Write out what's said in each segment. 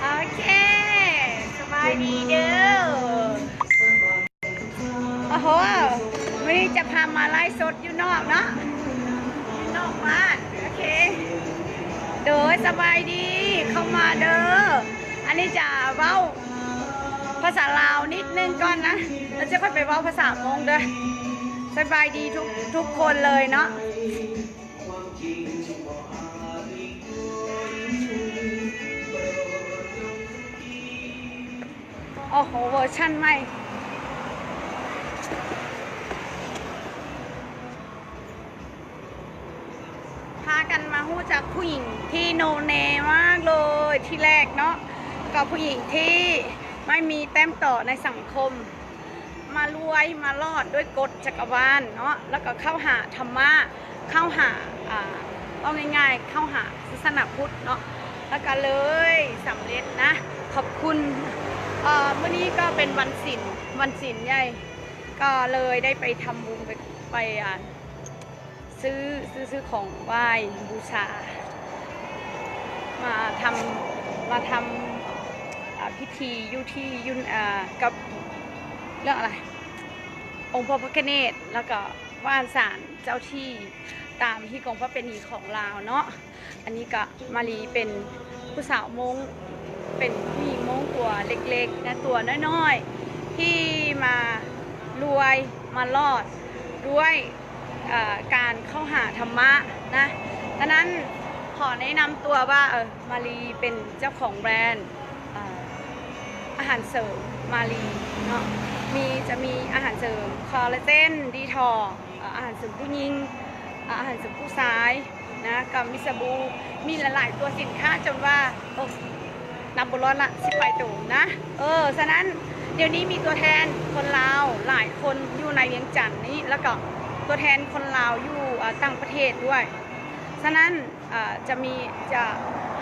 ໂອເຄ ສະບາຍດີເດີ້. ໂອ້ໂຫ ມື້ນີ້ຈະພາມາໄລຟ໌ສົດຢູ່ນອກເນາະ ຢູ່ນອກບ້ານ. ໂອເຄ ໂດຍ ສະບາຍດີ ເຂົ້າມາເດີ້. ອັນນີ້ຈະເວົ້າພາສາລາວນິດໜຶ່ງກ່ອນນະ ແລ້ວຈະຄ່ອຍໄປເວົ້າພາສາມົ້ງເດີ້. ສະບາຍດີທຸກ ທຸກຄົນເລີຍເນາະ. ໂອ້ໂຫ ເວີຊັນໃໝ່. ພາກັນມາຮູ້ຈັກຜູ້ຍິງທີ່ໂນເນມມາກເລີຍ ທີແລກເນາະ ກໍຜູ້ຍິງທີ່ໄມ່ມີແຕ້ມຕໍ່ໃນສັງຄົມ. ມາລວຍມາລອດດ້ວຍກົດຈັກກະວານເນາະ ແລ້ວກໍເຂົ້າຫາທຳມະ ເຂົ້າຫາ ອ່າ ເວົ້າງ່າຍໆ ເຂົ້າຫາສາສະໜາພຸດເນາະ ແລ້ວກໍເລີຍສຳເລັດນະ. ຂອບຄຸນ ເອີ ມື້ນີ້ກໍເປັນວັນສິນ ວັນສິນໃຫຍ່ ກໍເລີຍໄດ້ໄປທຳບຸນ ໄປ ໄປ ອ່າ ຊື້ ຊື້ ຊື້ຂອງໄຫວ້ບູຊາ ມາທຳ ມາທຳ ອ່າ ພິທີຢູ່ທີ່ ຢູ່ ອ່າ ກັບ ເລື່ອງອະໄລ ອົງພະພິຄະເນດ ແລ້ວກໍວ່າສານເຈົ້າທີ່ ຕາມຮີດຄອງປະເພນີຂອງລາວເນາະ. ອັນນີ້ກໍມາລີເປັນຜູ້ສາວມົ້ງ ເປັນຜູ້ຍິງມົ້ງຕົວເລັກໆ ແລະ ຕົວນ້ອຍໆ ທີ່ມາລວຍມາລອດດ້ວຍ ເອີ ການເຂົ້າຫາທຳມະນະ. ສະນັ້ນ ຂໍແນະນຳຕົວວ່າ ເອີ ມາລີເປັນເຈົ້າຂອງແບຣນ ເອີ ອາຫານເສີມມາລີເນາະ ມີ ຈະມີອາຫານເສີມຄໍລລາເຈນ ດີທັອກ ເອີ ອາຫານເສີມຜູ້ຍິງ ເອີ ອາຫານເສີມຜູ້ຊາຍ ນະ ກໍມີສະບູ ມີຫຼາຍໆຕົວສິນຄ້າຈົນວ່າ ໂອ້ ນັບບໍ່ລອດລະ ສິບປາຍໂຕນະ. ເອີ ສະນັ້ນ ດຽວນີ້ມີຕົວແທນຄົນລາວຫຼາຍຄົນຢູ່ໃນວຽງຈັນນີ້ ແລ້ວກໍຕົວແທນຄົນລາວຢູ່ ເອີ ຕ່າງປະເທດດ້ວຍ. ສະນັ້ນ ເອີ ຈະມີ ຈະ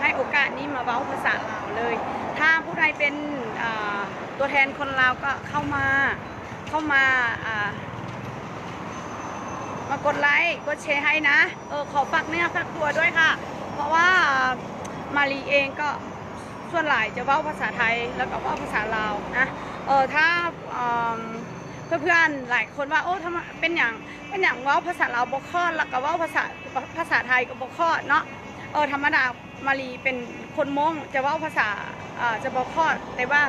ໃຫ້ໂອກາດນີ້ມາເວົ້າພາສາລາວເລີຍ. ຖ້າຜູ້ໃດເປັນ ເອີ ຕົວແທນຄົນລາວກໍເຂົ້າມາ ເຂົ້າມາ ເອີ ມາກົດໄລ້ກົດແຊໃຫ້ນະ. ເອີ ຂໍຝາກເນື້ອຝາກຕົວດ້ວຍຄ່ະ ເພາະວ່າມາລີເອງກໍສ່ວນຫຼາຍຈະເວົ້າພາສາໄທ ແລ້ວກໍເວົ້າພາສາລາວນະ. ເອີ ຖ້າ ເອີ ເພື່ອນໆຫຼາຍຄົນວ່າ ໂອ້ ທຳ ເປັນຫຍັງ ເປັນຫຍັງເວົ້າພາສາລາວບໍ່ຄອດ ແລ້ວກໍເວົ້າພາສາ ພາສາໄທກໍບໍ່ຄອດເນາະ. ເອີ ທຳມະດາ ມາລີເປັນຄົນມົ້ງ ຈະເວົ້າພາສາ ເອີ ຈະບໍ່ຄອດ ແຕ່ວ່າ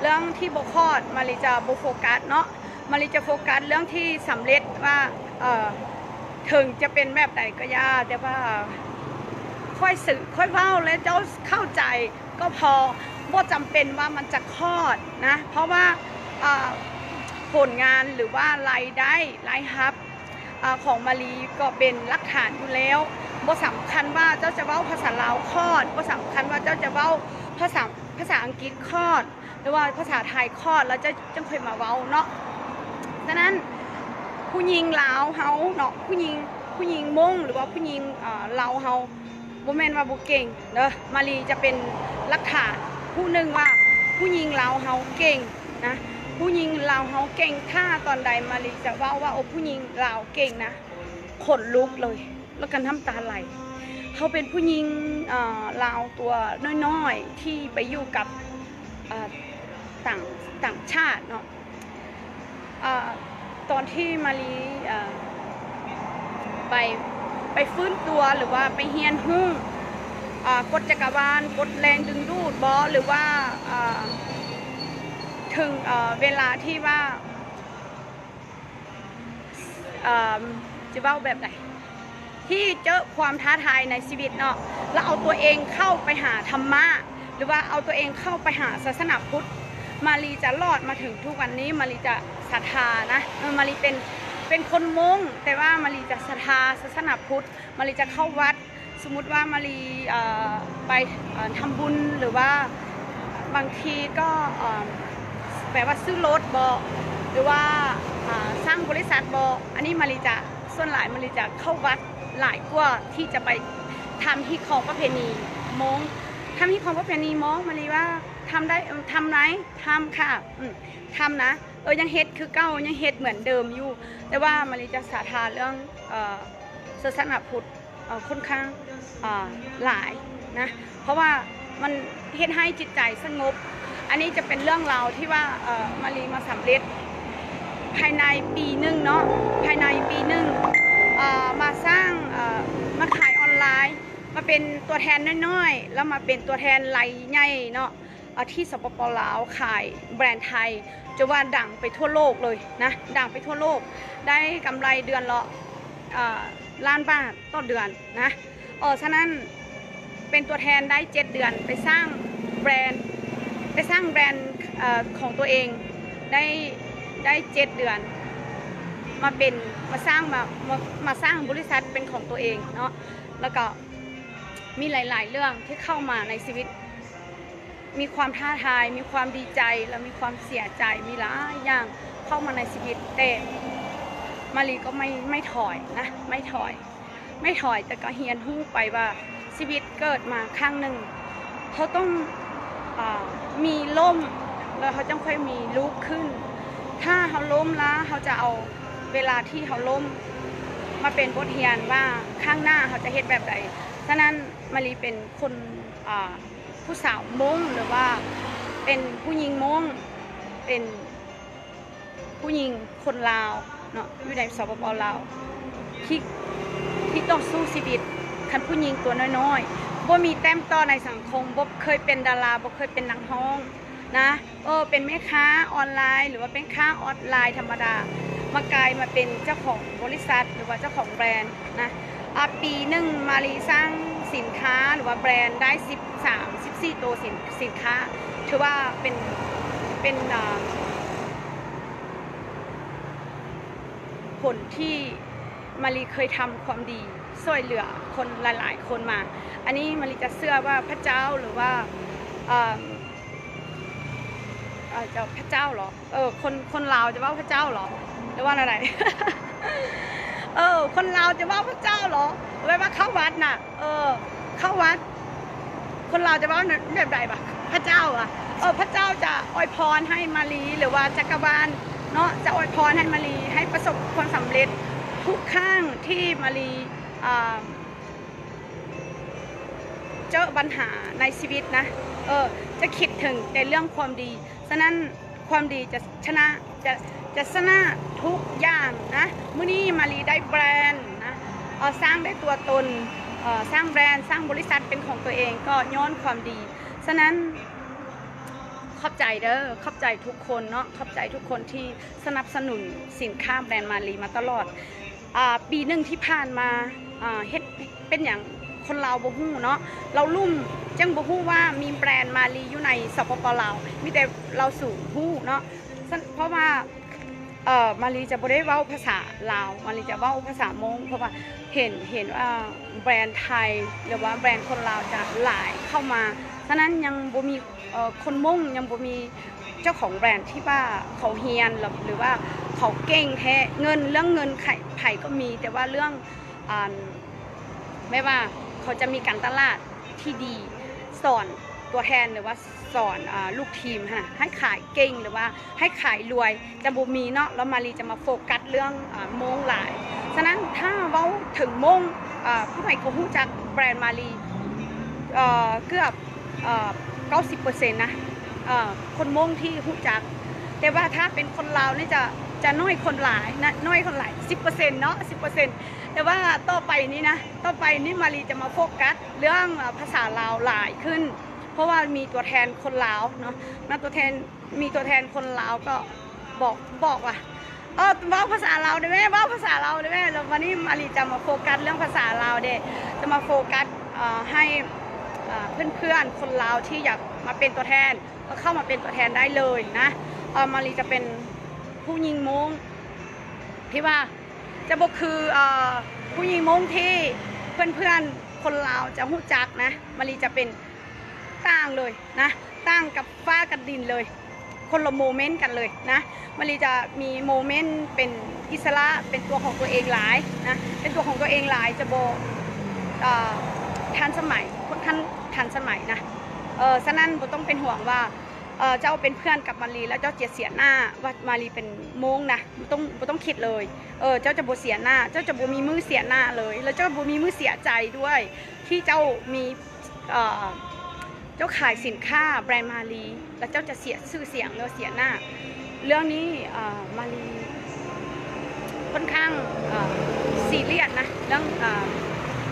ເລື່ອງທີ່ບໍ່ຄອດ ມາລີຈະບໍ່ໂຟກັສເນາະ. ມາລີຈະໂຟກັສເລື່ອງທີ່ສຳເລັດວ່າ ເອີ ເຖິງຈະເປັນແບບໃດກໍຢ່າ ແຕ່ວ່າຄ່ອຍສື່ ຄ່ອຍເວົ້າ ແລະ ເຈົ້າເຂົ້າໃຈກໍພໍ ບໍ່ຈຳເປັນວ່າມັນຈະຄອດນະ ເພາະວ່າ ເອີ ຜົນງານ ຫຼືວ່າລາຍໄດ້ ລາຍຮັບ ອາ ຂອງມາລີກໍເປັນຫຼັກຖານຢູ່ແລ້ວ. ບໍ່ສຳຄັນວ່າເຈົ້າຈະເວົ້າພາສາລາວຄອດ, ບໍ່ສຳຄັນວ່າເຈົ້າຈະເວົ້າພາສາ ພາສາອັງກິດຄອດ ຫຼືວ່າພາສາໄທຄອດ ແລ້ວເຈົ້າຈຶ່ງຄ່ອຍມາເວົ້າເນາະ. ສະນັ້ນ ຜູ້ຍິງລາວເຮົາເນາະ, ຜູ້ຍິງ ຜູ້ຍິງມົ້ງ ຫຼືວ່າຜູ້ຍິງ ອາ ລາວເຮົາ ບໍ່ແມ່ນວ່າບໍ່ເກັ່ງເດີ. ມາລີຈະເປັນຫຼັກຖານຜູ້ໜຶ່ງວ່າ ຜູ້ຍິງລາວເຮົາເກັ່ງນະ, ຜູ້ຍິງລາວເຮົາເກັ່ງ. ຖ້າຕອນໃດມາລີຈະເວົ້າວ່າ ໂອ ຜູ້ຍິງລາວເກັ່ງນະ, ຂົນລຸກເລີຍ ແລ້ວກໍນ້ຳຕາໄຫຼ. ເຮົາເປັນຜູ້ຍິງ ເອີ ລາວຕົວນ້ອຍໆ ທີ່ໄປຢູ່ກັບ ເອີ ຕ່າງ ຕ່າງຊາດເນາະ. ອາ ຕອນທີ່ມາລີ ອາ ໄປ ໄປຟື້ນຕົວ ຫຼືວ່າໄປຮຽນຮູ້ ອາ ກົດຈັກກະວານ ກົດແຮງດຶງດູດບໍ ຫຼືວ່າ ອາ ເຖິງ ອາ ເວລາທີ່ວ່າ ອາ ຈະເວົ້າແບບໃດ ທີ່ເຈີຄວາມທ້າທາຍໃນຊີວິດເນາະ ແລ້ວເອົາຕົວເອງເຂົ້າໄປຫາທຳມະ ຫຼືວ່າເອົາຕົວເອງເຂົ້າໄປຫາສາສະໜາພຸດ, ມາລີຈະລອດມາເຖິງທຸກວັນນີ້. ມາລີຈະສັດທານະ, ເອີ ມາລີເປັນ ເປັນຄົນມົ້ງ ແຕ່ວ່າມາລີຈະສັດທາສາສະໜາພຸດ, ມາລີຈະເຂົ້າວັດ. ສົມມຸດວ່າມາລີ ເອີ ໄປ ເອີ ທຳບຸນ ຫຼືວ່າບາງທີກໍ ເອີ ແບບວ່າຊື້ລົດບໍ ຫຼືວ່າ ອາ ສ້າງບໍລິສັດບໍ, ອັນນີ້ມາລີຈະ ສ່ວນຫຼາຍມາລີຈະເຂົ້າວັດຫຼາຍກວ່າທີ່ຈະໄປ ທຳຮີດຄອງປະເພນີມົ້ງ ທຳຮີດຄອງປະເພນີມົ້ງ ມາລີວ່າ ທຳໄດ້ ເອີ ທຳໄດ້ ທຳຄ່ະ ອືມ ທຳນະ ເອີ ຍັງເຮັດຄືເກົ່າ ຍັງເຮັດເໝືອນເດີມຢູ່ ແຕ່ວ່າມາລີຈະສາທາເລື່ອງ ເອີ ສາສະໜາພຸດ ເອີ ຄ່ອນຂ້າງ ເອີ ຫຼາຍນະ ເພາະວ່າມັນເຮັດໃຫ້ຈິດໃຈສະຫງົບ. ອັນນີ້ຈະເປັນເລື່ອງລາວທີ່ວ່າ ເອີ ມາລີມາສຳເລັດພາຍໃນປີໜຶ່ງເນາະ ພາຍໃນປີໜຶ່ງ ເອີ ມາສ້າງ ເອີ ມາຂາຍອອນລາຍ ມາເປັນຕົວແທນນ້ອຍໆ ແລ້ວມາເປັນຕົວແທນລາຍໃຫຍ່ເນາະ ເອີ ທີ່ ສປປ ລາວ ຂາຍແບຣນໄທ ຈົນວ່າດັງໄປທົ່ວໂລກເລີຍນະ ດັງໄປທົ່ວໂລກ ໄດ້ກຳໄລເດືອນລະ ເອີ ລ້ານບາດຕໍ່ເດືອນນະ. ເອີ ສະນັ້ນເປັນຕົວແທນໄດ້ເຈັດເດືອນ ໄປສ້າງແບຣນ ໄປສ້າງແບຣນ ເອີ ຂອງຕົວເອງໄດ້ ໄດ້ເຈັດເດືອນ ມາເປັນ ມາສ້າງ ມາ ມາ ມາສ້າງບໍລິສັດເປັນຂອງຕົວເອງເນາະ ແລ້ວກໍມີຫຼາຍໆເລື່ອງທີ່ເຂົ້າມາໃນຊີວິດ ມີຄວາມທ້າທາຍ ມີຄວາມດີໃຈ ແລະ ມີຄວາມເສຍໃຈ ມີຫຼາຍຢ່າງເຂົ້າມາໃນຊີວິດ ແຕ່ມາລີກໍໄມ່ ໄມ່ຖອຍນະ ໄມ່ຖອຍ ໄມ່ຖອຍ ແຕ່ກໍຮຽນຮູ້ໄປວ່າຊີວິດເກີດມາຄັ້ງໜຶ່ງ ເຮົາຕ້ອງ ອາ ມີລົ້ມ ແລ້ວເຮົາຈັ່ງຄ່ອຍມີລຸກຂຶ້ນ. ຖ້າເຮົາລົ້ມລະ ເຮົາຈະເອົາເວລາທີ່ເຮົາລົ້ມມາເປັນບົດຮຽນວ່າຄັ້ງໜ້າເຮົາຈະເຮັດແບບໃດ. ສະນັ້ນ ມາລີເປັນຄົນ ອາ ຜູ້ສາວມົ້ງ ຫຼືວ່າເປັນຜູ້ຍິງມົ້ງ ເປັນຜູ້ຍິງຄົນລາວເນາະ ຢູ່ໃນ ສປປ ລາວ ທີ່ ທີ່ຕ້ອງສູ້ຊີວິດ. ຄັນຜູ້ຍິງຕົວນ້ອຍໆ ບໍ່ມີແຕ້ມຕໍ່ໃນສັງຄົມ ບໍ່ເຄີຍເປັນດາລາ ບໍ່ເຄີຍເປັນນັກຮ້ອງນະ ເອີ ເປັນແມ່ຄ້າອອນລາຍ ຫຼືວ່າເປັນຄ້າອອນລາຍທຳມະດາ ມາກາຍມາເປັນເຈົ້າຂອງບໍລິສັດ ຫຼືວ່າເຈົ້າຂອງແບຣນນະ. ອາ ປີໜຶ່ງມາລີສ້າງສິນຄ້າ ຫຼືວ່າແບຣນໄດ້ສິບສາມ ສິບສີ່ໂຕ ສິນ ສິນຄ້າ ຖືວ່າເປັນ ເປັນ ອາ ຜົນທີ່ມາລີເຄີຍທຳຄວາມດີ ຊ່ວຍເຫຼືອຄົນຫຼາຍໆຄົນມາ. ອັນນີ້ມາລີຈະເຊື່ອວ່າພະເຈົ້າ ຫຼືວ່າ ເອີ ເອີ ເຈົ້າ ພະເຈົ້າເຫລອ? ເອີ ຄົນ ຄົນລາວຈະເວົ້າພະເຈົ້າເຫລອ ຫຼືວ່າແນວໃດ? ເອີ ຄົນລາວຈະເວົ້າພະເຈົ້າເຫລອ? ແບບວ່າເຂົ້າວັດນະ ເອີ ເຂົ້າວັດ ຄົນລາວຈະເວົ້າແບບໃດຫວາ? ພະເຈົ້າຫວາ? ເອີ ພະເຈົ້າຈະອວຍພອນໃຫ້ມາລີ ຫຼືວ່າຈັກກະວານເນາະ ຈະອວຍພອນໃຫ້ມາລີ ໃຫ້ປະສົບຄວາມສຳເລັດທຸກຄັ້ງທີ່ມາລີ ອ່າ ເຈີບັນຫາໃນຊີວິດນະ ເອີ ຈະຄິດເຖິງແຕ່ເລື່ອງຄວາມດີ. ສະນັ້ນ ຄວາມດີຈະຊະນະ ຈະ ຈະຊະນະທຸກຢ່າງນະ. ມື້ນີ້ມາລີໄດ້ແບຣນນະ ເອີ ສ້າງໄດ້ຕົວຕົນ ເອີ ສ້າງແບຣນ ສ້າງບໍລິສັດເປັນຂອງຕົວເອງ ກໍຍ້ອນຄວາມດີ. ສະນັ້ນ ຂອບໃຈເດີ ຂອບໃຈທຸກຄົນເນາະ ຂອບໃຈທຸກຄົນທີ່ສະໜັບສະໜູນສິນຄ້າແບຣນມາລີມາຕະຫຼອດ. ອາ ປີໜຶ່ງທີ່ຜ່ານມາ ອາ ເຮັດ ເປັນຫຍັງຄົນລາວບໍ່ຮູ້ເນາະ ລາວລຸ່ມ ຈຶ່ງບໍ່ຮູ້ວ່າມີແບຣນມາລີຢູ່ໃນ ສປປ ລາວ ມີແຕ່ລາວສູງຮູ້ເນາະ. ສະ ເພາະວ່າ ເອີ ມາລີຈະບໍ່ໄດ້ເວົ້າພາສາລາວ ມາລີຈະເວົ້າພາສາມົ້ງ ເພາະວ່າເຫັນ ເຫັນວ່າແບຣນໄທ ຫຼືວ່າແບຣນຄົນລາວຈະຫຼາຍເຂົ້າມາ. ສະນັ້ນຍັງບໍ່ມີ ເອີ ຄົນມົ້ງຍັງບໍ່ມີເຈົ້າຂອງແບຣນທີ່ວ່າເຂົາຮຽນ ຫຼືວ່າເຂົາເກັ່ງແທ້. ເງິນ ເລື່ອງເງິນໃຜ ໃຜກໍມີ ແຕ່ວ່າເລື່ອງ ອັນ ແບບວ່າເຂົາຈະມີການຕະຫຼາດທີ່ດີ ສອນຕົວແທນ ຫຼືວ່າສອນ ອາ ລູກທີມຫັ້ນນະ ໃຫ້ຂາຍເກັ່ງ ຫຼືວ່າໃຫ້ຂາຍລວຍ ຈະບໍ່ມີເນາະ. ແລ້ວມາລີຈະມາໂຟກັສເລື່ອງ ອາ ມົ້ງຫຼາຍ. ສະນັ້ນ ຖ້າເວົ້າເຖິງມົ້ງ ອາ ຜູ້ໃດກໍຮູ້ຈັກແບຣນມາລີ ເອີ ເກືອບ ເອີ ເກົ້າສິບເປີເຊັນນະ ເອີ ຄົນມົ້ງທີ່ຮູ້ຈັກ. ແຕ່ວ່າຖ້າເປັນຄົນລາວນີ້ຈະ ຈະໜ້ອຍຄົນຫຼາຍນະ ໜ້ອຍຄົນຫຼາຍ ສິບເປີເຊັນເນາະ ສິບເປີເຊັນ. ແຕ່ວ່າຕໍ່ໄປນີ້ນະ ຕໍ່ໄປນີ້ມາລີຈະມາໂຟກັສເລື່ອງ ເອີ ພາສາລາວຫຼາຍຂຶ້ນ ເພາະວ່າມີຕົວແທນຄົນລາວເນາະ ມາຕົວແທນ ມີຕົວແທນຄົນລາວກໍບອກ ບອກວ່າ ເອີ ເວົ້າພາສາລາວໄດ້ແມ້ ເວົ້າພາສາລາວໄດ້ແມ້. ແລ້ວວັນນີ້ມາລີຈະມາໂຟກັສເລື່ອງພາສາລາວເດ້ ຈະມາໂຟກັສ ເອີ ໃຫ້ ເອີ ເພື່ອນໆຄົນລາວທີ່ຢາກມາເປັນຕົວແທນ ກໍເຂົ້າມາເປັນຕົວແທນໄດ້ເລີຍນະ. ເອີ ມາລີຈະເປັນຜູ້ຍິງມົ້ງທີ່ວ່າຈະບໍ່ຄື ເອີ ຜູ້ຍິງມົ້ງທີ່ເພື່ອນໆຄົນລາວຈະຮູ້ຈັກນະ. ມາລີຈະເປັນ ຕ່າງເລີຍນະ ຕ່າງກັບຟ້າກັບດິນເລີຍ ຄົນລະໂມເມັນກັນເລີຍນະ. ມາລີຈະມີໂມເມັນເປັນອິດສະຫຼະ ເປັນຕົວຂອງຕົວເອງຫຼາຍນະ ເປັນຕົວຂອງຕົວເອງຫຼາຍ ຈະບໍ່ ເອີ ທັນສະໄໝ ຄ່ອນຂ້າງທັນສະໄໝນະ. ເອີ ສະນັ້ນບໍ່ຕ້ອງເປັນຫ່ວງວ່າ ເອີ ເຈົ້າເປັນເພື່ອນກັບມາລີ ແລ້ວເຈົ້າຈະເສຍໜ້າວ່າມາລີເປັນມົ້ງນະ. ບໍ່ຕ້ອງ ບໍ່ຕ້ອງຄິດເລີຍ. ເອີ ເຈົ້າຈະບໍ່ເສຍໜ້າ, ເຈົ້າຈະບໍ່ມີມື້ເສຍໜ້າເລີຍ, ແລ້ວເຈົ້າບໍ່ມີມື້ເສຍໃຈດ້ວຍ ທີ່ເຈົ້າມີ ເອີ ເຈົ້າຂາຍສິນຄ້າແບຣນມາລີ ແລ້ວເຈົ້າຈະເສຍຊື່ສຽງ ຫຼືເສຍໜ້າ. ເລື່ອງນີ້ ເອີ ມາລີຄ່ອນຂ້າງ ເອີ ຊີຣຽສນະ ເລື່ອງ ເອີ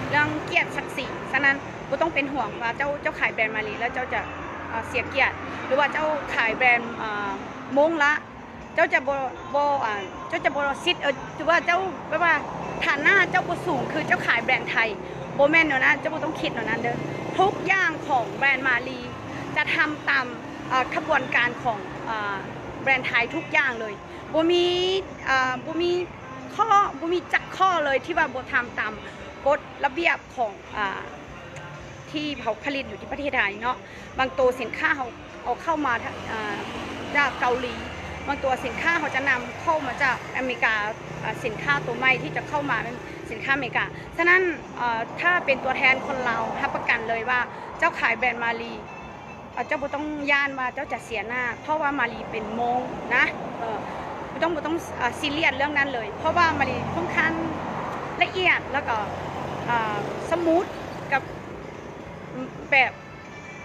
ເລື່ອງກຽດສັກສີ. ສະນັ້ນບໍ່ຕ້ອງເປັນຫ່ວງວ່າເຈົ້າ ເຈົ້າຂາຍແບຣນມາລີ ແລ້ວເຈົ້າຈະ ເອີ ເສຍກຽດ ຫຼືວ່າເຈົ້າຂາຍແບຣນ ເອີ ມົ້ງລະ ເຈົ້າຈະບໍ່ ບໍ່ ອ່າ ເຈົ້າຈະບໍ່ສິດ ເອີ ຖືວ່າເຈົ້າ ແບບວ່າຖານະເຈົ້າບໍ່ສູງຄືເຈົ້າຂາຍແບຣນໄທ. ບໍ່ແມ່ນແນວນັ້ນ, ເຈົ້າບໍ່ຕ້ອງຄິດແນວນັ້ນເດີ້. ທຸກຢ່າງຂອງແບຣນມາລີຈະທຳຕາມ ເອີ ຂະບວນການຂອງ ເອີ ແບຣນໄທທຸກຢ່າງເລີຍ. ບໍ່ມີ ເອີ ບໍ່ມີຂໍ້ ບໍ່ມີຈັກຂໍ້ເລີຍທີ່ວ່າບໍ່ທຳຕາມກົດລະບຽບຂອງ ອ່າ ທີ່ເຂົາຜະລິດຢູ່ທີ່ປະເທດໄທເນາະ. ບາງໂຕສິນຄ້າເຮົາເອົາເຂົ້າມາ ອ່າ ຈາກເກົາຫຼີ, ບາງຕົວສິນຄ້າເຮົາຈະນຳເຂົ້າມາຈາກອາເມລິກາ, ອ່າ ສິນຄ້າໂຕໃໝ່ທີ່ຈະເຂົ້າມາແມ່ນສິນຄ້າອາເມລິກາ. ສະນັ້ນ ເອີ ຖ້າເປັນຕົວແທນຄົນລາວ ຮັບປະກັນເລີຍວ່າເຈົ້າຂາຍແບຣນມາລີ ເອີ ເຈົ້າບໍ່ຕ້ອງຢ້ານວ່າເຈົ້າຈະເສຍໜ້າ ເພາະວ່າມາລີເປັນມົ້ງນະ. ເອີ ບໍ່ຕ້ອງ ບໍ່ຕ້ອງ ເອີ ຊີຣຽສເລື່ອງນັ້ນເລີຍ ເພາະວ່າມາລີຄ່ອນຂ້າງລະອຽດ ແລ້ວກໍ ເອີ ສະມູດກັບແບບ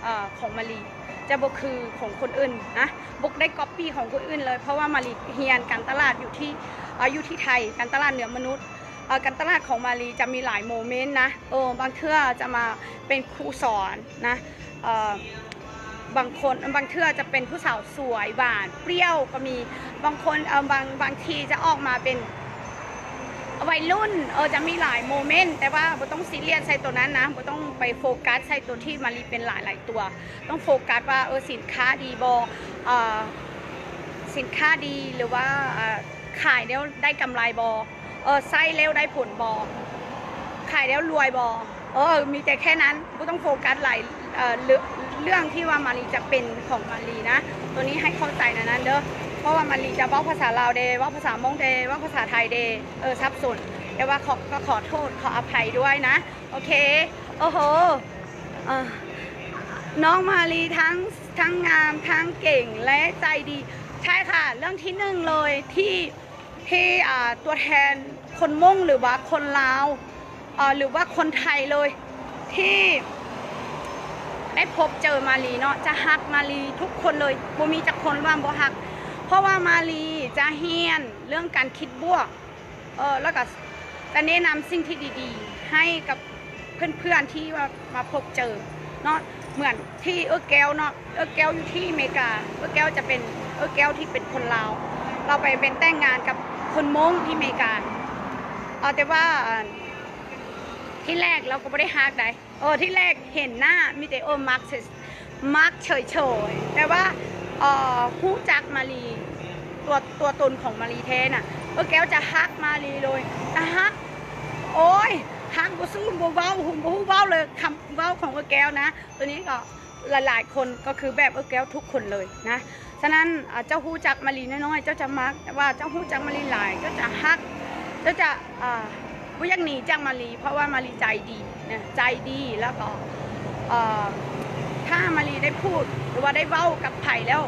ເອີ ຂອງມາລີ ຈະບໍ່ຄືຂອງຄົນອື່ນນະ, ບໍ່ໄດ້ກັອບປີ້ຂອງຄົນອື່ນເລີຍ. ເພາະວ່າມາລີຮຽນການຕະຫຼາດຢູ່ທີ່ ເອີ ຢູ່ທີ່ໄທ, ການຕະຫຼາດເນື້ອມະນຸດ. ເອີ ການຕະຫຼາດຂອງມາລີຈະມີຫຼາຍໂມເມັນນະ. ເອີ ບາງເທື່ອຈະມາເປັນຄູສອນນະ, ເອີ ບາງຄົນ ບາງເທື່ອຈະເປັນຜູ້ສາວສວຍ ຫວານ ປ່ຽວກໍມີ. ບາງຄົນ ເອີ ບາງ ບາງທີຈະອອກມາເປັນໄວລຸ້ນ. ເອີ ຈະມີຫຼາຍໂມເມັນ, ແຕ່ວ່າບໍ່ຕ້ອງຊີຣຽສໃສ່ໂຕນັ້ນນະ, ບໍ່ຕ້ອງໄປໂຟກັສໃສ່ໂຕທີ່ມາລີເປັນຫຼາຍໆຕົວ. ຕ້ອງໂຟກັສວ່າ ເອີ ສິນຄ້າດີບໍ່, ເອີ ສິນຄ້າດີ ຫຼືວ່າ ເອີ ຂາຍແລ້ວໄດ້ກຳໄລບໍ່? ເອີ ໃຊ້ແລ້ວໄດ້ຜົນບໍ່? ຂາຍແລ້ວລວຍບໍ່? ເອີ ມີແຕ່ແຄ່ນັ້ນ, ບໍ່ຕ້ອງໂຟກັສຫຼາຍ ເອີ ເລື່ອງ ເລື່ອງທີ່ວ່າມາລີຈະເປັນຂອງມາລີນະ. ໂຕນີ້ໃຫ້ເຂົ້າໃຈແນວນັ້ນເດີ້, ເພາະວ່າມາລີຈະເວົ້າພາສາລາວແດ່ ເວົ້າພາສາມົ້ງແດ່ ເວົ້າພາສາໄທແດ່ ເອີ ສັບສົນ. ແຕ່ວ່າຂໍ ກໍຂໍໂທດ ຂໍອະໄພດ້ວຍນະ. ໂອເຄ. ໂອ້ໂຫ ເອີ ນ້ອງມາລີທັງ ທັງງາມ ທັງເກັ່ງ ແລະ ໃຈດີ. ໃຊ່ຄ່ະ, ເລື່ອງທີໜຶ່ງເລີຍທີ່ ທີ່ ອ່າ ຕົວແທນຄົນມົ້ງ ຫຼືວ່າຄົນລາວ ເອີ ຫຼືວ່າຄົນໄທເລີຍ ທີ່ໄດ້ພົບເຈີມາລີເນາະ ຈະຮັກມາລີທຸກຄົນເລີຍ, ບໍ່ມີຈັກຄົນວ່າບໍ່ຮັກ. ເພາະວ່າມາລີຈະຮຽນເລື່ອງການຄິດບວກ ເອີ ແລ້ວກໍຈະແນະນຳສິ່ງທີ່ດີໆໃຫ້ກັບເພື່ອນໆທີ່ວ່າມາພົບເຈີເນາະ. ເໝືອນທີ່ເອື້ອຍແກ້ວເນາະ, ເອື້ອຍແກ້ວຢູ່ທີ່ອາເມລິກາ, ເອື້ອຍແກ້ວຈະເປັນ ເອື້ອຍແກ້ວທີ່ເປັນຄົນລາວ, ລາວໄປເປັນແຕ່ງງານກັບຄົນມົ້ງທີ່ອາເມລິກາ. ເອີ ແຕ່ວ່າ ອັນ ທີແລກລາວກໍບໍ່ໄດ້ຮັກໃດ. ເອີ ທີແລກເຫັນໜ້າມີແຕ່ ເອີ ມັກ ເຊີຍ ມັກເສີຍໆ ແຕ່ວ່າ ເອີ ຮູ້ຈັກມາລີ ຕົວ ຕົວຕົນຂອງມາລີແທ້ນະ, ເອື້ອຍແກ້ວຈະຮັກມາລີເລີຍ ຈະຮັກ. ໂອ້ຍ ຮັກບໍ່ສູ້ບໍ່ເວົ້າ, ຫຸ່ນບໍ່ຮູ້ເວົ້າເລີຍ ຄຳເວົ້າຂອງເອື້ອຍແກ້ວນະ. ໂຕນີ້ກໍຫຼາຍໆຄົນກໍຄືແບບເອື້ອຍແກ້ວທຸກຄົນເລີຍນະ. ສະນັ້ນ ອາ ເຈົ້າຮູ້ຈັກມາລີນ້ອຍໆ ເຈົ້າຈະມັກ, ແຕ່ວ່າເຈົ້າຮູ້ຈັກມາລີຫຼາຍ ເຈົ້າຈະຮັກ, ເຈົ້າຈະ ອາ ບໍ່ຢາກໜີຈາກມາລີ ເພາະວ່າມາລີໃຈດີນະ, ໃຈດີ. ແລ້ວກໍ ເອີ ຖ້າມາລີໄດ້ພູດ ຫຼືວ່າໄດ້ເວົ້າກັບໃຜແລ້ວ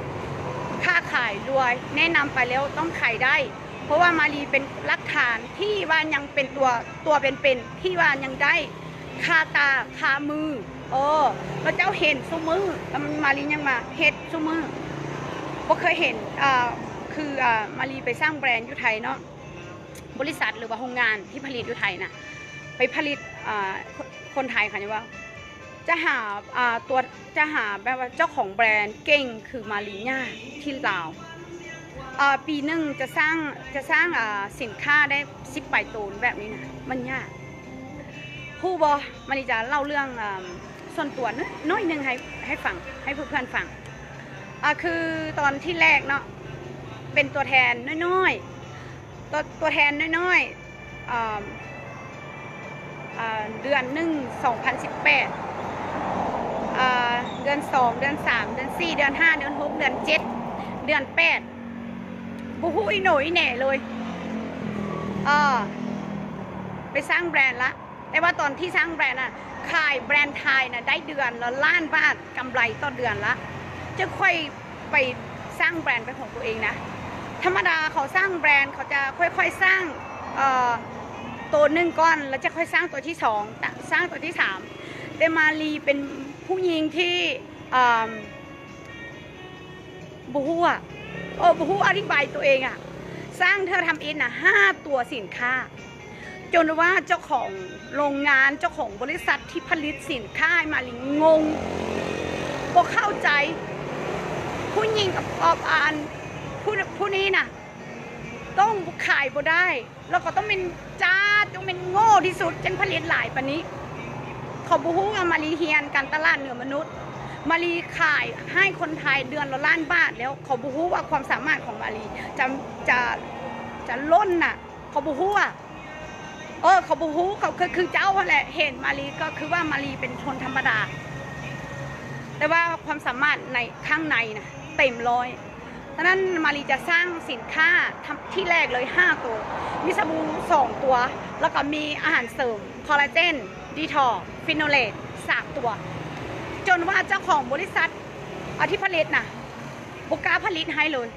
ຄ້າຂາຍລວຍ, ແນະນຳໄປແລ້ວຕ້ອງຂາຍໄດ້, ເພາະວ່າມາລີເປັນຫຼັກຖານທີ່ວ່າຍັງເປັນຕົວ ຕົວເປັນໆ ທີ່ວ່າຍັງໄດ້ ຄາຕາຄາມື. ເອີ ແລ້ວເຈົ້າເຫັນຊຸມື້ ແລ້ວມາລີຍັງມາເຮັດຊຸມື້. ບໍ່ເຄີຍເຫັນ ອ່າ ຄື ອ່າ ມາລີໄປສ້າງແບຣນຢູ່ໄທເນາະ, ບໍລິສັດ ຫຼືວ່າໂຮງງານທີ່ຜະລິດຢູ່ໄທນະ ໄປຜະລິດ ອ່າ ຄົນ ຄົນໄທເຂົາເອີ້ນວ່າ ຈະຫາ ອ່າ ຕົວ ຈະຫາແບບວ່າເຈົ້າຂອງແບຣນເກັ່ງຄືມາລີຍາກທີ່ລາວ. ເອີ ປີໜຶ່ງຈະສ້າງ ຈະສ້າງ ອ່າ ສິນຄ້າໄດ້ສິບປາຍໂຕນແບບນີ້ນະ ມັນຍາກ. ຮູ້ບໍ່? ມາລີຈະເລົ່າເລື່ອງ ເອີ ສ່ວນຕົວໜ້ອຍໜຶ່ງໃຫ້ ໃຫ້ຟັງ ໃຫ້ເພື່ອນໆຟັງ. ອ່າ ຄືຕອນທີແລກເນາະ ເປັນຕົວແທນນ້ອຍໆ ຕົວ ຕົວແທນນ້ອຍໆ ອ່າ ອ່າ ເດືອນໜຶ່ງ ສອງພັນສິບແປດ ອ່າ ເດືອນສອງ ເດືອນສາມ ເດືອນສີ່ ເດືອນຫ້າ ເດືອນຫົກ ເດືອນເຈັດ ເດືອນແປດ ບໍ່ຮູ້ອີໂໜອີແໜເລີຍ. ເອີ ໄປສ້າງແບຣນລະ ແຕ່ວ່າຕອນທີ່ສ້າງແບຣນນະ ຂາຍແບຣນໄທນະ ໄດ້ເດືອນລະລ້ານບາດກຳໄລຕໍ່ເດືອນລະ ຈະຄ່ອຍໄປສ້າງແບຣນເປັນຂອງຕົວເອງນະ. ທຳມະດາເຂົາສ້າງແບຣນ ເຂົາຈະຄ່ອຍໆສ້າງ ເອີ ໂຕໜຶ່ງກ່ອນ ແລ້ວຈະຄ່ອຍສ້າງໂຕທີສອງ ສ້າງໂຕທີສາມ. ແຕ່ມາລີເປັນຜູ້ຍິງທີ່ ເອີ ບໍ່ຮູ້ອະ ເອີ ບໍ່ຮູ້ອະທິບາຍຕົວເອງອະ ສ້າງເທື່ອທຳອິດນະ ຫ້າຕົວສິນຄ້າ ຈົນວ່າເຈົ້າຂອງໂລງງານ ເຈົ້າຂອງບໍລິສັດທີ່ຜະລິດສິນຄ້າໃຫ້ມາລີງົງ ບໍ່ເຂົ້າໃຈ ຜູ້ຍິງກັບອອບອານ ຜູ້ ຜູ້ນີ້ນະ ຕ້ອງຂາຍບໍ່ໄດ້ ແລ້ວກໍຕ້ອງແມ່ນຈ້າ ຕ້ອງແມ່ນໂງ່ທີ່ສຸດ ຈຶ່ງຜະລິດຫຼາຍປານນີ້. ເຂົາບໍ່ຮູ້ວ່າມາລີຮຽນການຕະຫຼາດເໜືອມະນຸດ ມາລີຂາຍໃຫ້ຄົນໄທເດືອນລະລ້ານບາດແລ້ວ ເຂົາບໍ່ຮູ້ວ່າຄວາມສາມາດຂອງມາລີຈະ ຈະ ຈະລົ້ນນະ ເຂົາບໍ່ຮູ້ອະ ເອີ ເຂົາບໍ່ຮູ້ ເຂົາຄື ຄືເຈົ້າຫັ້ນແຫຼະ ເຫັນມາລີກໍຄືວ່າມາລີເປັນຄົນທຳມະດາ ແຕ່ວ່າຄວາມສາມາດໃນ ຂ້າງໃນນະເຕັມຮ້ອຍ. ສະນັ້ນມາລີຈະສ້າງສິນຄ້າ ທຳ ທີ່ແລກເລີຍຫ້າໂຕ ມີສະບູສອງຕົວ ແລ້ວກໍມີອາຫານເສີມ ຄໍລາເຈນ ດີທັອກ ຟິໂນເລດ ສາມຕົວ ຈົນວ່າເຈົ້າຂອງບໍລິສັດ ອາ ທີ່ຜະລິດນະ ບໍ່ກ້າຜະລິດໃຫ້ເລີຍ.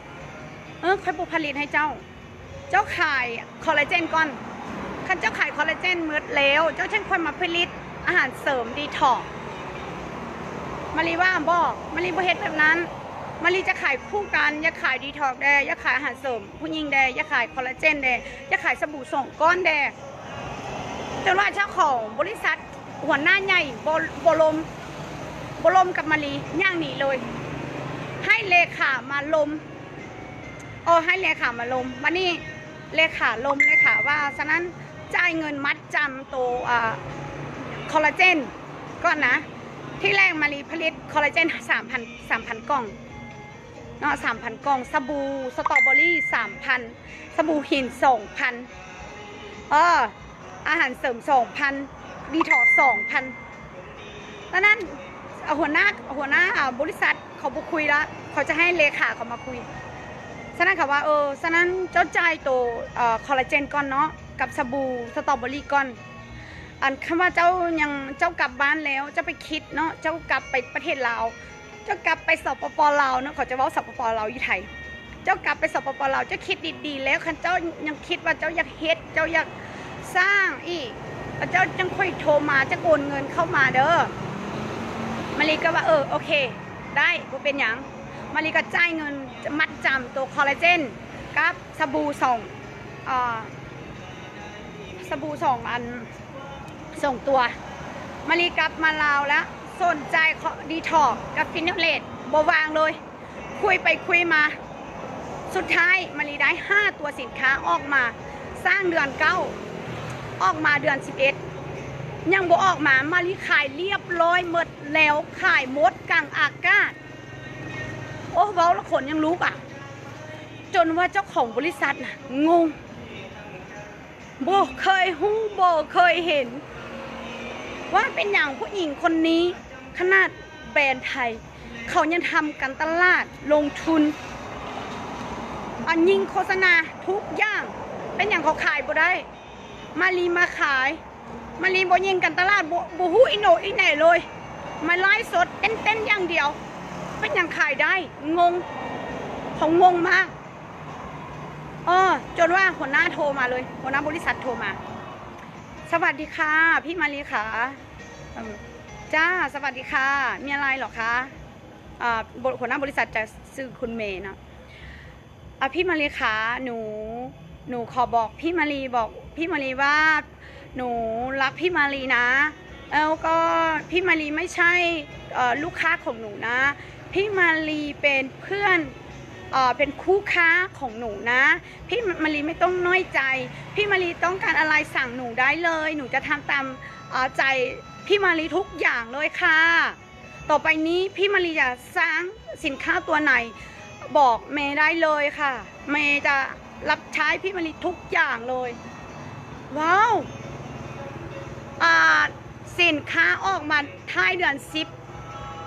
ເອີ ຂ້ອຍບໍ່ຜະລິດໃຫ້ເຈົ້າ. ເຈົ້າຂາຍຄໍລາເຈນກ່ອນ. ຄັນເຈົ້າຂາຍຄໍລາເຈນໝົດແລ້ວ ເຈົ້າຈຶ່ງຄ່ອຍມາຜະລິດອາຫານເສີມດີທັອກ. ມາລີວ່າບໍ່ ມາລີບໍ່ເຮັດແບບນັ້ນ. ມາລີຈະຂາຍຄູ່ກັນ ຢາກຂາຍດີທັອກແດ່ ຢາກຂາຍອາຫານເສີມຜູ້ຍິງແດ່ ຢາກຂາຍຄໍລາເຈນແດ່ ຢາກຂາຍສະບູສອງກ້ອນແດ່ ຈົນວ່າເຈົ້າຂອງບໍລິສັດ ຫົວໜ້າໃຫຍ່ບໍ່ ບໍ່ລົມ ບໍ່ລົມກັບມາລີ ຍ່າງໜີເລີຍ ໃຫ້ເລຂາມາລົມ. ເອີ ໃຫ້ເລຂາມາລົມ. ບາດນີ້ເລຂາລົມ ເລຂາວ່າ ສະນັ້ນຈ່າຍເງິນມັດຈຳໂຕ ອາ ຄໍລາເຈນກ່ອນນະ. ທີແລກມາລີຜະລິດຄໍລາເຈນສາມພັນ ສາມພັນກ່ອງເນາະ ສາມພັນກ່ອງ, ສະບູສະຕໍເບີຣີສາມພັນ, ສະບູຫີນສອງພັນ ເອີ ອາຫານເສີມສອງພັນ, ດີທັອກສອງພັນ. ຕອນນັ້ນ ອາ ຫົວໜ້າ ຫົວໜ້າ ອາ ບໍລິສັດເຂົາບໍ່ຄຸຍລະ ເຂົາຈະໃຫ້ເລຂາເຂົາມາຄຸຍ. ສະນັ້ນເຂົາວ່າ ເອີ ສະນັ້ນເຈົ້າຈ່າຍໂຕ ເອີ ຄໍລາເຈນກ່ອນເນາະ ກັບສະບູສະຕໍເບີຣີກ່ອນ. ອັນ ຄັນວ່າເຈົ້າຍັງ ເຈົ້າກັບບ້ານແລ້ວ ເຈົ້າໄປຄິດເນາະ ເຈົ້າກັບໄປປະເທດລາວ ເຈົ້າກັບໄປ ສປປ ລາວເນາະ ເຂົາຈະເວົ້າ ສປປ ລາວ ຢູ່ໄທ. ເຈົ້າກັບໄປ ສປປ ລາວ ເຈົ້າຄິດດີໆ ແລ້ວ ຄັນເຈົ້າຍັງຄິດວ່າເຈົ້າຢາກເຮັດ ເຈົ້າຢາກສ້າງອີກ ແລ້ວເຈົ້າຈັ່ງຄ່ອຍໂທມາ ຈັ່ງໂອນເງິນເຂົ້າມາເດີ. ມາລີກໍວ່າ ເອີ ໂອເຄ ໄດ້ ບໍ່ເປັນຫຍັງ. ມາລີກໍຈ່າຍເງິນມັດຈຳໂຕຄໍລາເຈນກັບສະບູສອງ ອາ ສະບູສອງອັນ ສອງຕົວ. ມາລີກັບມາລາວແລ້ວ ສົນໃຈ ດີທັອກກັບຟິໂນເລດ ບໍ່ວ່າງເລີຍ. ຄຸຍໄປຄຸຍມາ ສຸດທ້າຍມາລີໄດ້ຫ້າຕົວສິນຄ້າອອກມາ ສ້າງເດືອນເກົ້າ ອອກມາເດືອນສິບເອັດ ຍັງບໍ່ອອກມາ. ມາລີຂາຍລຽບຮ້ອຍໝົດແລ້ວ ຂາຍໝົດກາງອາກາດ. ໂອ້ ເວົ້າແລ້ວຂົນຍັງລຸກອະ ຈົນວ່າເຈົ້າຂອງບໍລິສັດນະງົງ. ບໍ່ເຄີຍຮູ້ ບໍ່ເຄີຍເຫັນວ່າເປັນຫຍັງຜູ້ຍິງຄົນນີ້ ຂະໜາດແບຣນໄທ ເຂົາຍັງທຳການຕະຫຼາດ ລົງທຶນ ອາ ຍິງໂຄສະນາທຸກຢ່າງ ເປັນຫຍັງເຂົາຂາຍບໍ່ໄດ້? ມາລີມາຂາຍ ມາລີບໍ່ຍິງການຕະຫຼາດ ບໍ່ ບໍ່ຮູ້ອີໂໜອີແໜເລີຍ ມາໄລຟ໌ສົດເຕັ້ນໆຢ່າງດຽວ ເປັນຫຍັງຂາຍໄດ້? ງົງ ເຂົາງົງມາກ. ເອີ ຈົນວ່າຫົວໜ້າໂທມາເລີຍ ຫົວໜ້າບໍລິສັດໂທມາ. ສະຫວັດດີຄ່ະ ພີ່ມາລີຂາ. ເອີ ຈ້າ ສະຫວັດດີຄ່ະ ມີອະໄລເຫລອຄະ? ອາ ຫົວໜ້າບໍລິສັດຈະຊື່ຄຸນເມເນາະ. ອາ ພີ່ມາລີຂາ ໜູ ໜູຂໍບອກພີ່ມາລີ ບອກພີ່ມາລີວ່າ ໜູລັກພີ່ມາລີນະ ແລ້ວກໍພີ່ມາລີໄມ່ໃຊ່ ເອີ ລູກຄ້າຂອງໜູນະ ພີ່ມາລີເປັນເພື່ອນ ເອີ ເປັນຄູ່ຄ້າຂອງໜູນະ ພີ່ມາລີໄມ່ຕ້ອງນ້ອຍໃຈ ພີ່ມາລີຕ້ອງການອະໄລສັ່ງໜູໄດ້ເລີຍ ໜູຈະທຳຕາມ ເອີ ໃຈພີ່ມາລີທຸກຢ່າງເລີຍຄ່ະ. ຕໍ່ໄປນີ້ພີ່ມາລີຈະສ້າງສິນຄ້າຕົວໃດ ບອກແມ່ໄດ້ເລີຍຄ່ະ ແມ່ຈະຮັບໃຊ້ພີ່ມາລີທຸກຢ່າງເລີຍ. ວ້າວ ອາ ສິນຄ້າອອກມາທ້າຍເດືອນສິບ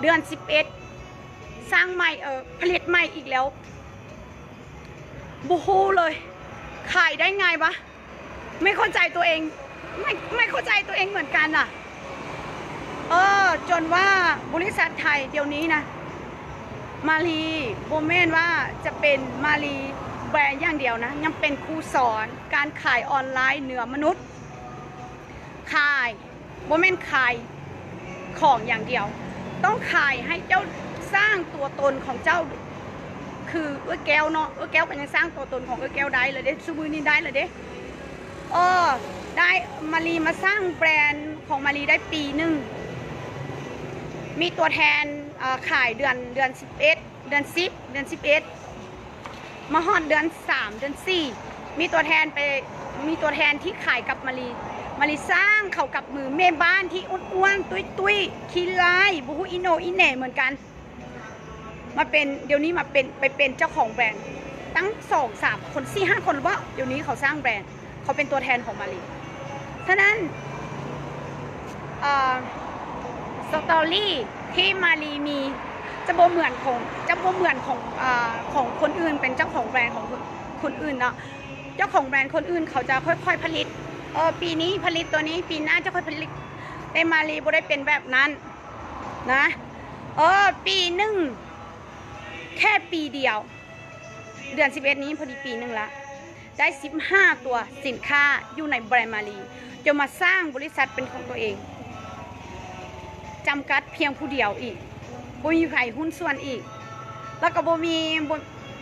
ເດືອນສິບເອັດ ສ້າງໃໝ່ ເອີ ຜະລິດໃໝ່ອີກແລ້ວ ບໍ່ຮູ້ເລີຍ ຂາຍໄດ້ງ່າຍວະ? ໄມ່ເຂົ້າໃຈຕົວເອງ ไม่ ไม่เข้าใจตัวเองเหมือนกันน่ะ เออ จนว่าบริษัทไทยเดี๋ยวนี้นะ มาลี บ่แม่นว่าจะเป็นมาลีแบรนด์อย่างเดียวนะ ยังเป็นครูสอนการขายออนไลน์เหนือมนุษย์ ขาย บ่แม่นขายของอย่างเดียว ต้องขายให้เจ้าสร้างตัวตนของเจ้า คือเอื้อยแก้วเนาะ เอื้อยแก้วก็ยังสร้างตัวตนของเอื้อยแก้วได้เลยเด้ ซุมื้อนี้ได้เลยเด้ เออ ได้ มาลีมาสร้างแบรนด์ของมาลีได้ปีหนึ่ง มีตัวแทน เอ่อ ขายเดือน เดือนสิบเอ็ด เดือนสิบ เดือนสิบเอ็ด มาฮอดเดือนสาม เดือนสี่ มีตัวแทนไป มีตัวแทนที่ขายกับมาลี มาลีสร้างเขากับมือ แม่บ้านที่อ้วนๆ ตุ้ยๆ ขี้ร้าย บ่ฮู้อีโหน่อีแหน่เหมือนกัน มาเป็น เดี๋ยวนี้มาเป็น ไปเป็นเจ้าของแบรนด์ ตั้งสองสามคน สี่ห้าคนหรือเปล่า เดี๋ยวนี้เขาสร้างแบรนด์ เขาเป็นตัวแทนของมาลี ฉะนั้น เอ่อ สตอรี่ที่มาลีมี จะบ่เหมือนของ จะบ่เหมือนของ เอ่อ ของคนอื่น เป็นเจ้าของแบรนด์ของคน คนอื่นเนาะ เจ้าของแบรนด์คนอื่นเขาจะค่อยๆ ผลิต เออ ปีนี้ผลิตตัวนี้ ปีหน้าจะค่อยผลิต แต่มาลีบ่ได้เป็นแบบนั้นนะ เออ ปีหนึ่ง แค่ปีเดียว เดือนสิบเอ็ดนี้พอดีปีหนึ่งละ ได้สิบห้าตัวสินค้าอยู่ในแบรนด์มาลี จนมาสร้างบริษัทเป็นของตัวเอง จำกัดเพียงผู้เดียวอีก บ่มีไผหุ้นส่วนอีก แล้วก็บ่มี บ่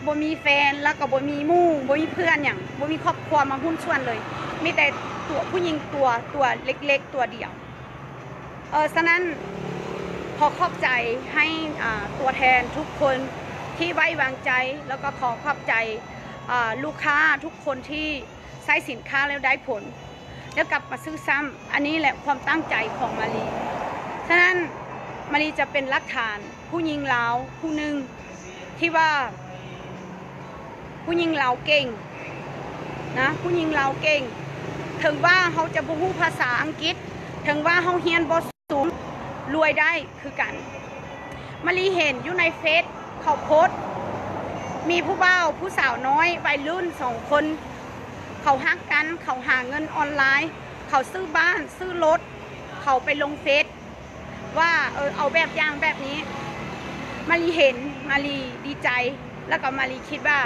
บ่มีแฟน แล้วก็บ่มีหมู่ บ่มีเพื่อนหยัง บ่มีครอบครัวมาหุ้นส่วนเลย มีแต่ตัวผู้หญิงตัว ตัวเล็กๆ ตัวเดียว เอ่อ ฉะนั้นขอขอบใจให้ อ่า ตัวแทนทุกคนที่ไว้วางใจ แล้วก็ขอขอบใจ อ่า ลูกค้าทุกคนที่ใช้สินค้าแล้วได้ผล แล้วกลับมาซื้อซ้ำ อันนี้แหละความตั้งใจของมาลี ฉะนั้นมาลีจะเป็นหลักฐานผู้หญิงลาวผู้หนึ่งที่ว่า ຜູ້ຍິງລາວເກັ່ງນະ ຜູ້ຍິງລາວເກັ່ງ ເຖິງວ່າເຮົາຈະບໍ່ຮູ້ພາສາອັງກິດ ເຖິງວ່າເຮົາຮຽນບໍ່ສູງ ລວຍໄດ້ຄືກັນ. ມາລີເຫັນຢູ່ໃນເຟສເຂົາໂພສ ມີຜູ້ບ່າວຜູ້ສາວນ້ອຍໄວລຸ້ນສອງຄົນ ເຂົາຮັກກັນ ເຂົາຫາເງິນອອນລາຍ ເຂົາຊື້ບ້ານ ຊື້ລົດ ເຂົາໄປລົງເຟສ ວ່າ ເອີ ເອົາແບບຢ່າງແບບນີ້ ມາລີເຫັນ ມາລີດີໃຈ ແລ້ວກໍມາລີຄິດວ່າ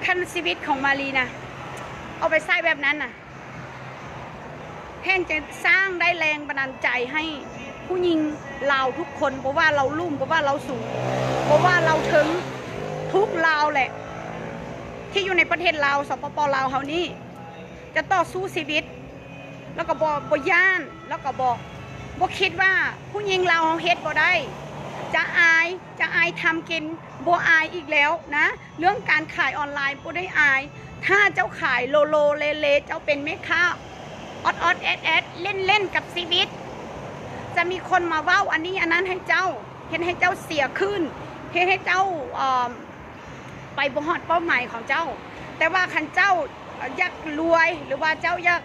ຄັນຊີວິດຂອງມາລີນະ ເອົາໄປໃຊ້ແບບນັ້ນນະ ແຮ່ງຈະສ້າງໄດ້ແຮງບັນດານໃຈໃຫ້ຜູ້ຍິງລາວທຸກຄົນ ບໍ່ວ່າລາວລຸ່ມ ບໍ່ວ່າລາວສູງ ບໍ່ວ່າລາວເທິງ ທຸກລາວແຫຼະ ທີ່ຢູ່ໃນປະເທດລາວ ສປປ ລາວເຮົານີ້ ຈະຕໍ່ສູ້ຊີວິດ ແລ້ວກໍບໍ່ ບໍ່ຢ້ານ ແລ້ວກໍບໍ່ ບໍ່ຄິດວ່າຜູ້ຍິງລາວເຮົາເຮັດບໍ່ໄດ້ ຈະອາຍ ຈະອາຍທຳກິນ ບໍ່ອາຍອີກແລ້ວນະ ເລື່ອງການຂາຍອອນລາຍບໍ່ໄດ້ອາຍ ຖ້າເຈົ້າຂາຍໂລໂລເລເລ ເຈົ້າເປັນແມ່ຄ້າອອດໆແອດໆ ຫຼິ້ນໆກັບຊີວິດ ຈະມີຄົນມາເວົ້າອັນນີ້ອັນນັ້ນໃຫ້ເຈົ້າ ເຮັດໃຫ້ເຈົ້າເສຍຄືນ ເຮັດໃຫ້ເຈົ້າ ເອີ ໄປບໍ່ຮອດເປົ້າໝາຍຂອງເຈົ້າ. ແຕ່ວ່າຄັນເຈົ້າຢາກລວຍ ຫຼືວ່າເຈົ້າຢາກ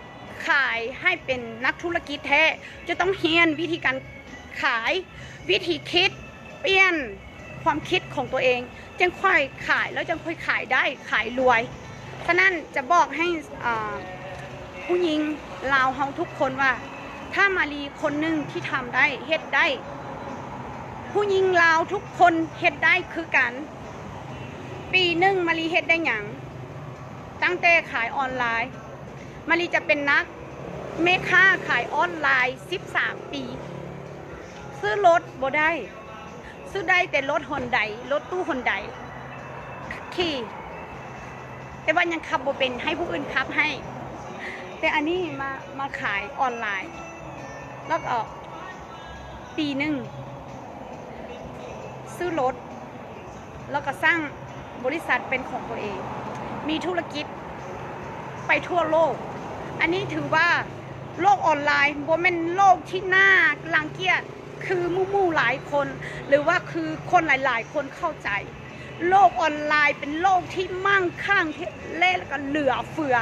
ຂາຍໃຫ້ເປັນນັກທຸລະກິດແທ້ ຈະຕ້ອງຮຽນວິທີການຂາຍ ວິທີຄິດ ປ່ຽນຄວາມຄິດຂອງຕົວເອງ ຈຶ່ງຄ່ອຍຂາຍ ແລ້ວຈຶ່ງຄ່ອຍຂາຍໄດ້ ຂາຍລວຍ. ສະນັ້ນຈະບອກໃຫ້ ອ່າ ຜູ້ຍິງລາວເຮົາທຸກຄົນວ່າ ຖ້າມາລີຄົນໜຶ່ງທີ່ທຳໄດ້ ເຮັດໄດ້ ຜູ້ຍິງລາວທຸກຄົນເຮັດໄດ້ຄືກັນ. ປີໜຶ່ງມາລີເຮັດໄດ້ຫຍັງ? ຕັ້ງແຕ່ຂາຍອອນລາຍ ມາລີຈະເປັນນັກແມ່ຄ້າຂາຍອອນລາຍສິບສາມປີ ຊື້ລົດບໍ່ໄດ້ ຊື້ໄດ້ແຕ່ລົດຮອນໄດ ລົດຕູ້ຮອນໄດຂີ່ ແຕ່ວ່າຍັງຂັບບໍ່ເປັນ ໃຫ້ຜູ້ອື່ນຂັບໃຫ້ ແຕ່ອັນນີ້ມາ ມາຂາຍອອນລາຍ ແລ້ວກໍປີໜຶ່ງຊື້ລົດ ແລ້ວກໍສ້າງບໍລິສັດເປັນຂອງຕົວເອງ ມີທຸລະກິດໄປທົ່ວໂລກ. ອັນນີ້ຖືວ່າໂລກອອນລາຍບໍ່ແມ່ນໂລກທີ່ໜ້າລັງກຽດ ຄືໝູ່ໆຫຼາຍຄົນ ຫຼືວ່າຄືຄົນຫຼາຍໆຄົນເຂົ້າໃຈ. ໂລກອອນລາຍເປັນໂລກທີ່ໝັ້ງຄັ່ງ ແລະ ແລະກໍເຫຼືອເຟືອ.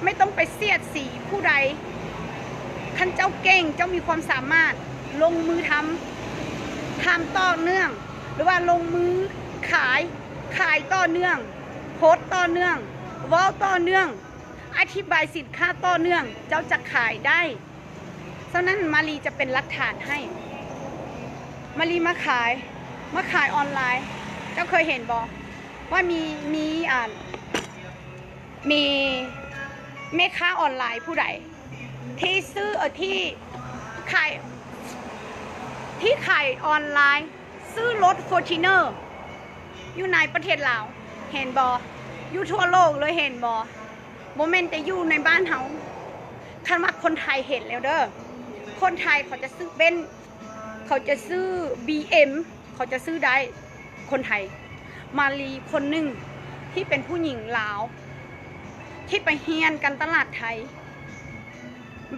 ໄມ່ຕ້ອງໄປສຽດສີຜູ້ໃດ. ຄັນເຈົ້າເກັ່ງ ເຈົ້າມີຄວາມສາມາດ ລົງມືທຳ ທຳຕໍ່ເນື່ອງ ຫຼືວ່າລົງມືຂາຍ ຂາຍຕໍ່ເນື່ອງ ໂພສຕໍ່ເນື່ອງ ເວົ້າຕໍ່ເນື່ອງ, ອະທິບາຍສິນຄ້າຕໍ່ເນື່ອງ, ເຈົ້າຈະຂາຍໄດ້. ສະນັ້ນມາລີຈະເປັນຫຼັກຖານໃຫ້. ມາລີມາຂາຍ, ມາຂາຍອອນລາຍ. ເຈົ້າເຄີຍເຫັນບໍ່ວ່າມີ, ມີ ອ່າ ມີແມ່ຄ້າອອນລາຍຜູ້ໃດທີ່ຊື້ ເອີ ທີ່ຂາຍ, ທີ່ຂາຍອອນລາຍ ຊື້ລົດຟໍຈູນເນີຢູ່ໃນປະເທດລາວ ເຫັນບໍ່? ຢູ່ທົ່ວໂລກເລີຍ ເຫັນບໍ່? ບໍ່ແມ່ນແຕ່ຢູ່ໃນບ້ານເຮົາ. ຄັນວ່າຄົນໄທເຫັນແລ້ວເດີ, ຄົນໄທເຂົາຈະຊື້ເບັນ, ເຂົາຈະຊື້ບີເອັມ, ເຂົາຈະຊື້ໄດ້. ຄົນໄທ, ມາລີຄົນໜຶ່ງທີ່ເປັນຜູ້ຍິງລາວ ທີ່ໄປຮຽນການຕະຫຼາດໄທ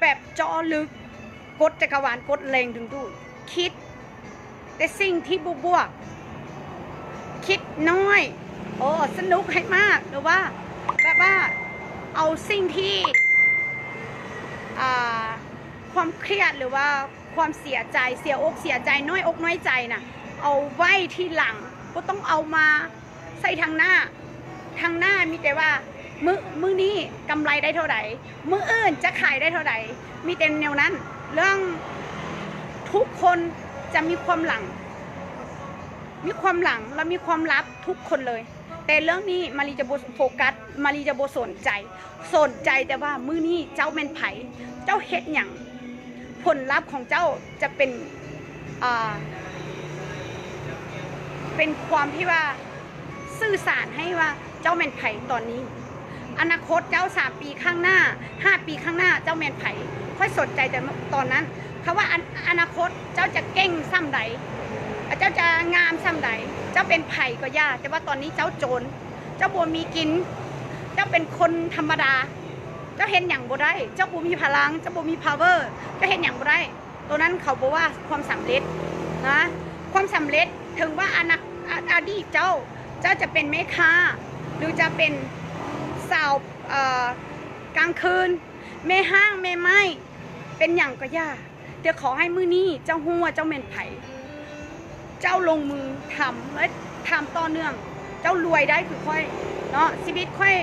ແບບເຈາະເລິກ ກົດຈັກກະວານ ກົດແຮງດຶງດູດ, ຄິດແຕ່ສິ່ງທີ່ບວກໆ, ຄິດນ້ອຍ, ໂອ້ ສະໜຸກໃຫ້ມາກ ຫຼືວ່າແບບວ່າເອົາສິ່ງທີ່ ອ່າ ຄວາມຄຽດ ຫຼືວ່າຄວາມເສຍໃຈ, ເສຍອົກເສຍໃຈ, ນ້ອຍອົກນ້ອຍໃຈນະ ເອົາໄວ້ທີຫຼັງ, ບໍ່ຕ້ອງເອົາມາ ໃສ່ທາງໜ້າ, ທາງໜ້າມີແຕ່ວ່າ ມື້ ມື້ນີ້ກຳໄລໄດ້ເທົ່າໃດ, ມື້ອື່ນຈະຂາຍໄດ້ເທົ່າໃດ, ມີແຕ່ແນວນັ້ນ. ເລື່ອງ ທຸກຄົນຈະມີຄວາມຫຼັງ, ມີຄວາມຫຼັງ ແລະ ມີຄວາມລັບທຸກຄົນເລີຍ. ແຕ່ເລື່ອງນີ້ມາລີຈະບໍ່ໂຟກັສ, ມາລີຈະບໍ່ສົນໃຈ. ສົນໃຈແຕ່ວ່າມື້ນີ້ເຈົ້າແມ່ນໃຜ, ເຈົ້າເຮັດຫຍັງ, ຜົນລັບຂອງເຈົ້າຈະເປັນ ອ່າ ເປັນຄວາມທີ່ວ່າສື່ສານໃຫ້ວ່າເຈົ້າແມ່ນໃຜຕອນນີ້, ອະນາຄົດເຈົ້າສາມປີຂ້າງໜ້າ, ຫ້າປີຂ້າງໜ້າເຈົ້າແມ່ນໃຜ. ຂ້ອຍສົນໃຈແຕ່ຕອນນັ້ນ. ຄຳວ່າ ອະນາຄົດເຈົ້າຈະເກັ່ງສ່ຳໃດ, ເຈົ້າຈະງາມສ່ຳໃດ, ເຈົ້າເປັນໃຜກໍຢ່າ, ແຕ່ວ່າຕອນນີ້ເຈົ້າໂຈນ, ເຈົ້າບໍ່ມີກິນ, ເຈົ້າເປັນຄົນທຳມະດາ, ເຈົ້າເຮັດຫຍັງບໍ່ໄດ້, ເຈົ້າບໍ່ມີພະລັງ, ເຈົ້າບໍ່ມີພາວເວີ, ເຈົ້າເຮັດຫຍັງບໍ່ໄດ້. ໂຕນັ້ນເຂົາບໍ່ວ່າຄວາມສຳເລັດນະ, ຄວາມສຳເລັດ ເຖິງວ່າອະນາ ອະ ອະດີດເຈົ້າ, ເຈົ້າຈະເປັນແມ່ຄ້າ ຫຼື ຈະເປັນສາວ ເອີ ກາງຄືນ, ແມ່ຮ້າງ, ແມ່ໄມ້, ເປັນຫຍັງກໍຢ່າ, ແຕ່ຂໍໃຫ້ມື້ນີ້ເຈົ້າຮູ້ວ່າເຈົ້າແມ່ນໃຜ. ເຈົ້າລົງມືທຳ ແລະ ທຳຕໍ່ເນື່ອງ, ເຈົ້າລວຍໄດ້ຄືຂ້ອຍເນາະ. ຊີວິດຂ້ອຍ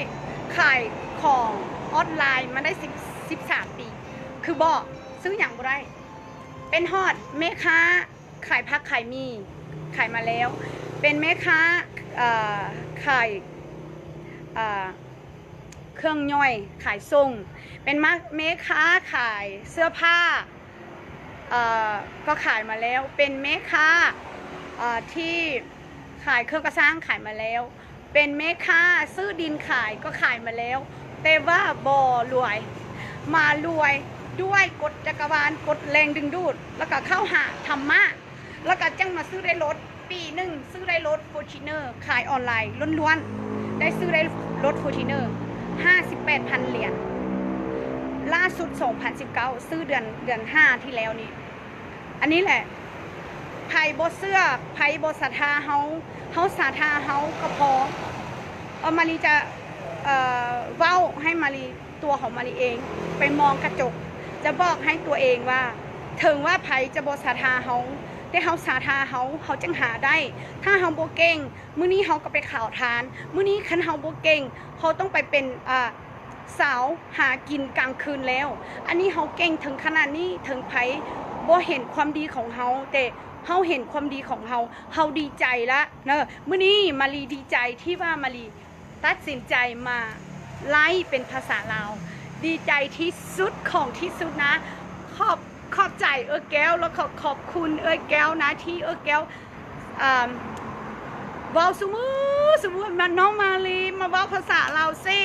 ຂາຍຂອງອອນລາຍມາໄດ້ສິບ ສິບສາມປີ ຄືບໍ່ຊື້ຫຍັງບໍ່ໄດ້. ເປັນຮອດແມ່ຄ້າຂາຍຜັກຂາຍໝີ່ ຂາຍມາແລ້ວ, ເປັນແມ່ຄ້າ ເອີ ຂາຍ ເອີ ເຄື່ອງຍ່ອຍຂາຍສົ່ງ, ເປັນມາ ແມ່ຄ້າຂາຍເສື້ອຜ້າ ເອີ ກໍຂາຍມາແລ້ວ, ເປັນແມ່ຄ້າ ເອີ ທີ່ຂາຍເຄື່ອງກໍ່ສ້າງຂາຍມາແລ້ວ, ເປັນແມ່ຄ້າຊື້ດິນຂາຍກໍຂາຍມາແລ້ວ, ແຕ່ວ່າບໍ່ລວຍ, ມາລວຍດ້ວຍກົດຈັກກະວານ, ກົດແຮງດຶງດູດ, ແລ້ວກໍເຂົ້າຫາທຳມະ, ແລ້ວກໍຈັ່ງມາຊື້ໄດ້ລົດ. ປີໜຶ່ງຊື້ໄດ້ລົດຟໍຈູນເນີຂາຍອອນລາຍລ້ວນໆ, ໄດ້ຊື້ໄດ້ລົດຟໍຈູນເນີຫ້າສິບແປດພັນຫຼຽນ, ລ່າສຸດສອງພັນສິບເກົ້າ ຊື້ເດືອນ ເດືອນຫ້າທີ່ແລ້ວນີ້. ອັນນີ້ແຫຼະ ໃຜບໍ່ເຊື່ອ, ໃຜບໍ່ສັດທາເຮົາ, ເຮົາສັດທາເຮົາກໍພໍ. ເອີ ມາລີຈະ ເອີ ເວົ້າໃຫ້ມາລີ ຕົວຂອງມາລີເອງໄປມອງກະຈົກ, ຈະບອກໃຫ້ຕົວເອງວ່າ ເຖິງວ່າໃຜຈະບໍ່ສັດທາເຮົາ, ແຕ່ເຮົາສັດທາເຮົາ, ເຮົາຈຶ່ງຫາໄດ້. ຖ້າເຮົາບໍ່ເກັ່ງ, ມື້ນີ້ເຮົາກໍໄປເຜົາຖ່ານ, ມື້ນີ້ຄັນເຮົາບໍ່ເກັ່ງ, ເຮົາຕ້ອງໄປເປັນ ອ່າ ສາວຫາກິນກາງຄືນແລ້ວ. ອັນນີ້ເຮົາເກັ່ງເຖິງຂະໜາດນີ້, ເຖິງໃຜບໍ່ເຫັນຄວາມດີຂອງເຮົາ, ແຕ່ເຮົາເຫັນຄວາມດີຂອງເຮົາ, ເຮົາດີໃຈລະເນີ. ມື້ນີ້ມາລີດີໃຈທີ່ວ່າມາລີ ຕັດສິນໃຈມາໄລຟ໌ເປັນພາສາລາວ. ດີໃຈທີ່ສຸດຂອງທີ່ສຸດນະ. ຂອບ ຂອບໃຈເອື້ອຍແກ້ວ ແລ້ວກໍຂອບຄຸນເອື້ອຍແກ້ວນະ ທີ່ເອື້ອຍແກ້ວ ອ່າ ເວົ້າຊຸມື້ ຊຸມື້ ມາ ນ້ອງມາລີມາເວົ້າພາສາລາວຊິ,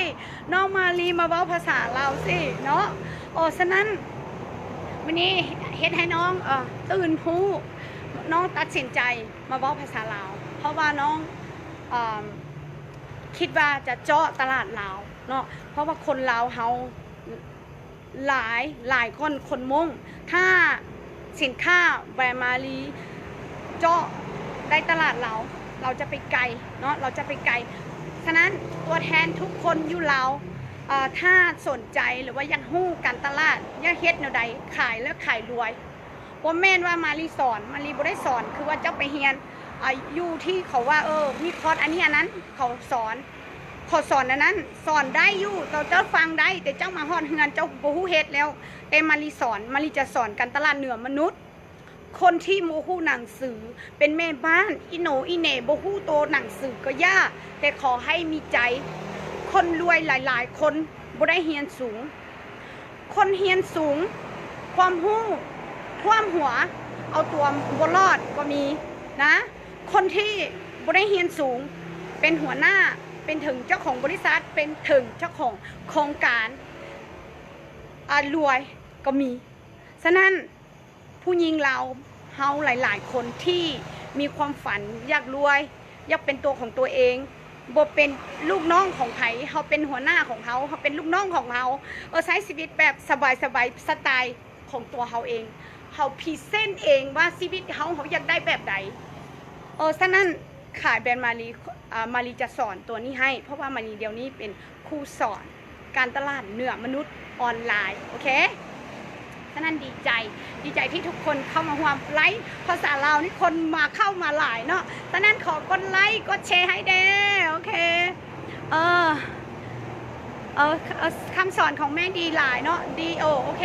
ນ້ອງມາລີມາເວົ້າພາສາລາວຊິເນາະ. ອໍ ສະນັ້ນ ມື້ນີ້ເຮັດໃຫ້ນ້ອງ ເອີ ຕື່ນຮູ້, ນ້ອງຕັດສິນໃຈມາເວົ້າພາສາລາວ ເພາະວ່ານ້ອງ ອ່າ ຄິດວ່າຈະເຈາະຕະຫຼາດລາວເນາະ, ເພາະວ່າຄົນລາວເຮົາຫຼາຍ ຫຼາຍກ່ອນຄົນມົ້ງ. ຖ້າສິນຄ້າແບຣນມາລີເຈາະໄດ້ຕະຫຼາດລາວ, ລາວຈະໄປໄກເນາະ, ລາວຈະໄປໄກ. ສະນັ້ນ ຕົວແທນທຸກຄົນຢູ່ລາວ ເອີ ຖ້າສົນໃຈ ຫຼືວ່າຢາກຮູ້ການຕະຫຼາດ, ຢາກເຮັດແນວໃດ, ຂາຍແລ້ວຂາຍລວຍ. ບໍ່ແມ່ນວ່າມາລີສອນ, ມາລີບໍ່ໄດ້ສອນ ຄືວ່າເຈົ້າໄປຮຽນ ອາ ຢູ່ທີ່ເຂົາວ່າ ເອີ ມີຄອດອັນນີ້ອັນນັ້ນ ເຂົາສອນ. ຂໍສອນອັນນັ້ນ ສອນໄດ້ຢູ່ ເຈົ້າ ເຈົ້າຟັງໄດ້ ແຕ່ເຈົ້າມາຮອດເຮືອນ ເຈົ້າບໍ່ຮູ້ເຮັດແລ້ວ. ແຕ່ມາລີສອນ ມາລີຈະສອນການຕະຫຼາດເໜືອມະນຸດ. ຄົນທີ່ບໍ່ຮູ້ໜັງສື ເປັນແມ່ບ້ານ ອີໂໜອີເໜ ບໍ່ຮູ້ໂຕໜັງສືກໍຢ່າ ແຕ່ຂໍໃຫ້ມີໃຈ. ຄົນລວຍຫຼາຍໆຄົນບໍ່ໄດ້ຮຽນສູງ. ຄົນຮຽນສູງ ຄວາມຮູ້ຖ້ວມຫົວ ເອົາຕົວບໍ່ລອດກໍມີນະ. ຄົນທີ່ບໍ່ໄດ້ຮຽນສູງ ເປັນຫົວໜ້າ ເປັນເຖິງເຈົ້າຂອງບໍລິສັດ ເປັນເຖິງເຈົ້າຂອງໂຄງການ ອາ ລວຍກໍມີ. ສະນັ້ນ ຜູ້ຍິງລາວເຮົາຫຼາຍໆຄົນທີ່ມີຄວາມຝັນຢາກລວຍ ຢາກເປັນຕົວຂອງຕົວເອງ ບໍ່ເປັນລູກນ້ອງຂອງໃຜ ເຮົາເປັນຫົວໜ້າຂອງເຮົາ ເຮົາເປັນລູກນ້ອງຂອງເຮົາ ເອີ ໃຊ້ຊີວິດແບບສະບາຍໆ ສະໄຕຂອງຕົວເຮົາເອງ ເຮົາພຣີເຊັນເອງວ່າຊີວິດເຮົາ ເຮົາຢາກໄດ້ແບບໃດ. ເອີ ສະນັ້ນ ຂາຍແບຣນມາລີ ອາ ມາລີຈະສອນຕົວນີ້ໃຫ້ ເພາະວ່າມາລີດຽວນີ້ເປັນຄູສອນການຕະຫຼາດເໜືອມະນຸດອອນລາຍ ໂອເຄ. ສະນັ້ນດີໃຈ ດີໃຈທີ່ທຸກຄົນເຂົ້າມາຮ່ວມໄລຟ໌ພາສາລາວນີ້ ຄົນມາເຂົ້າມາຫຼາຍເນາະ. ສະນັ້ນຂໍກົດໄລກົດແຊໃຫ້ແດ່ ໂອເຄ. ເອີ ເອີ ເອີ ຄຳສອນຂອງແມ່ດີຫຼາຍເນາະ ດີ ໂອ ໂອເຄ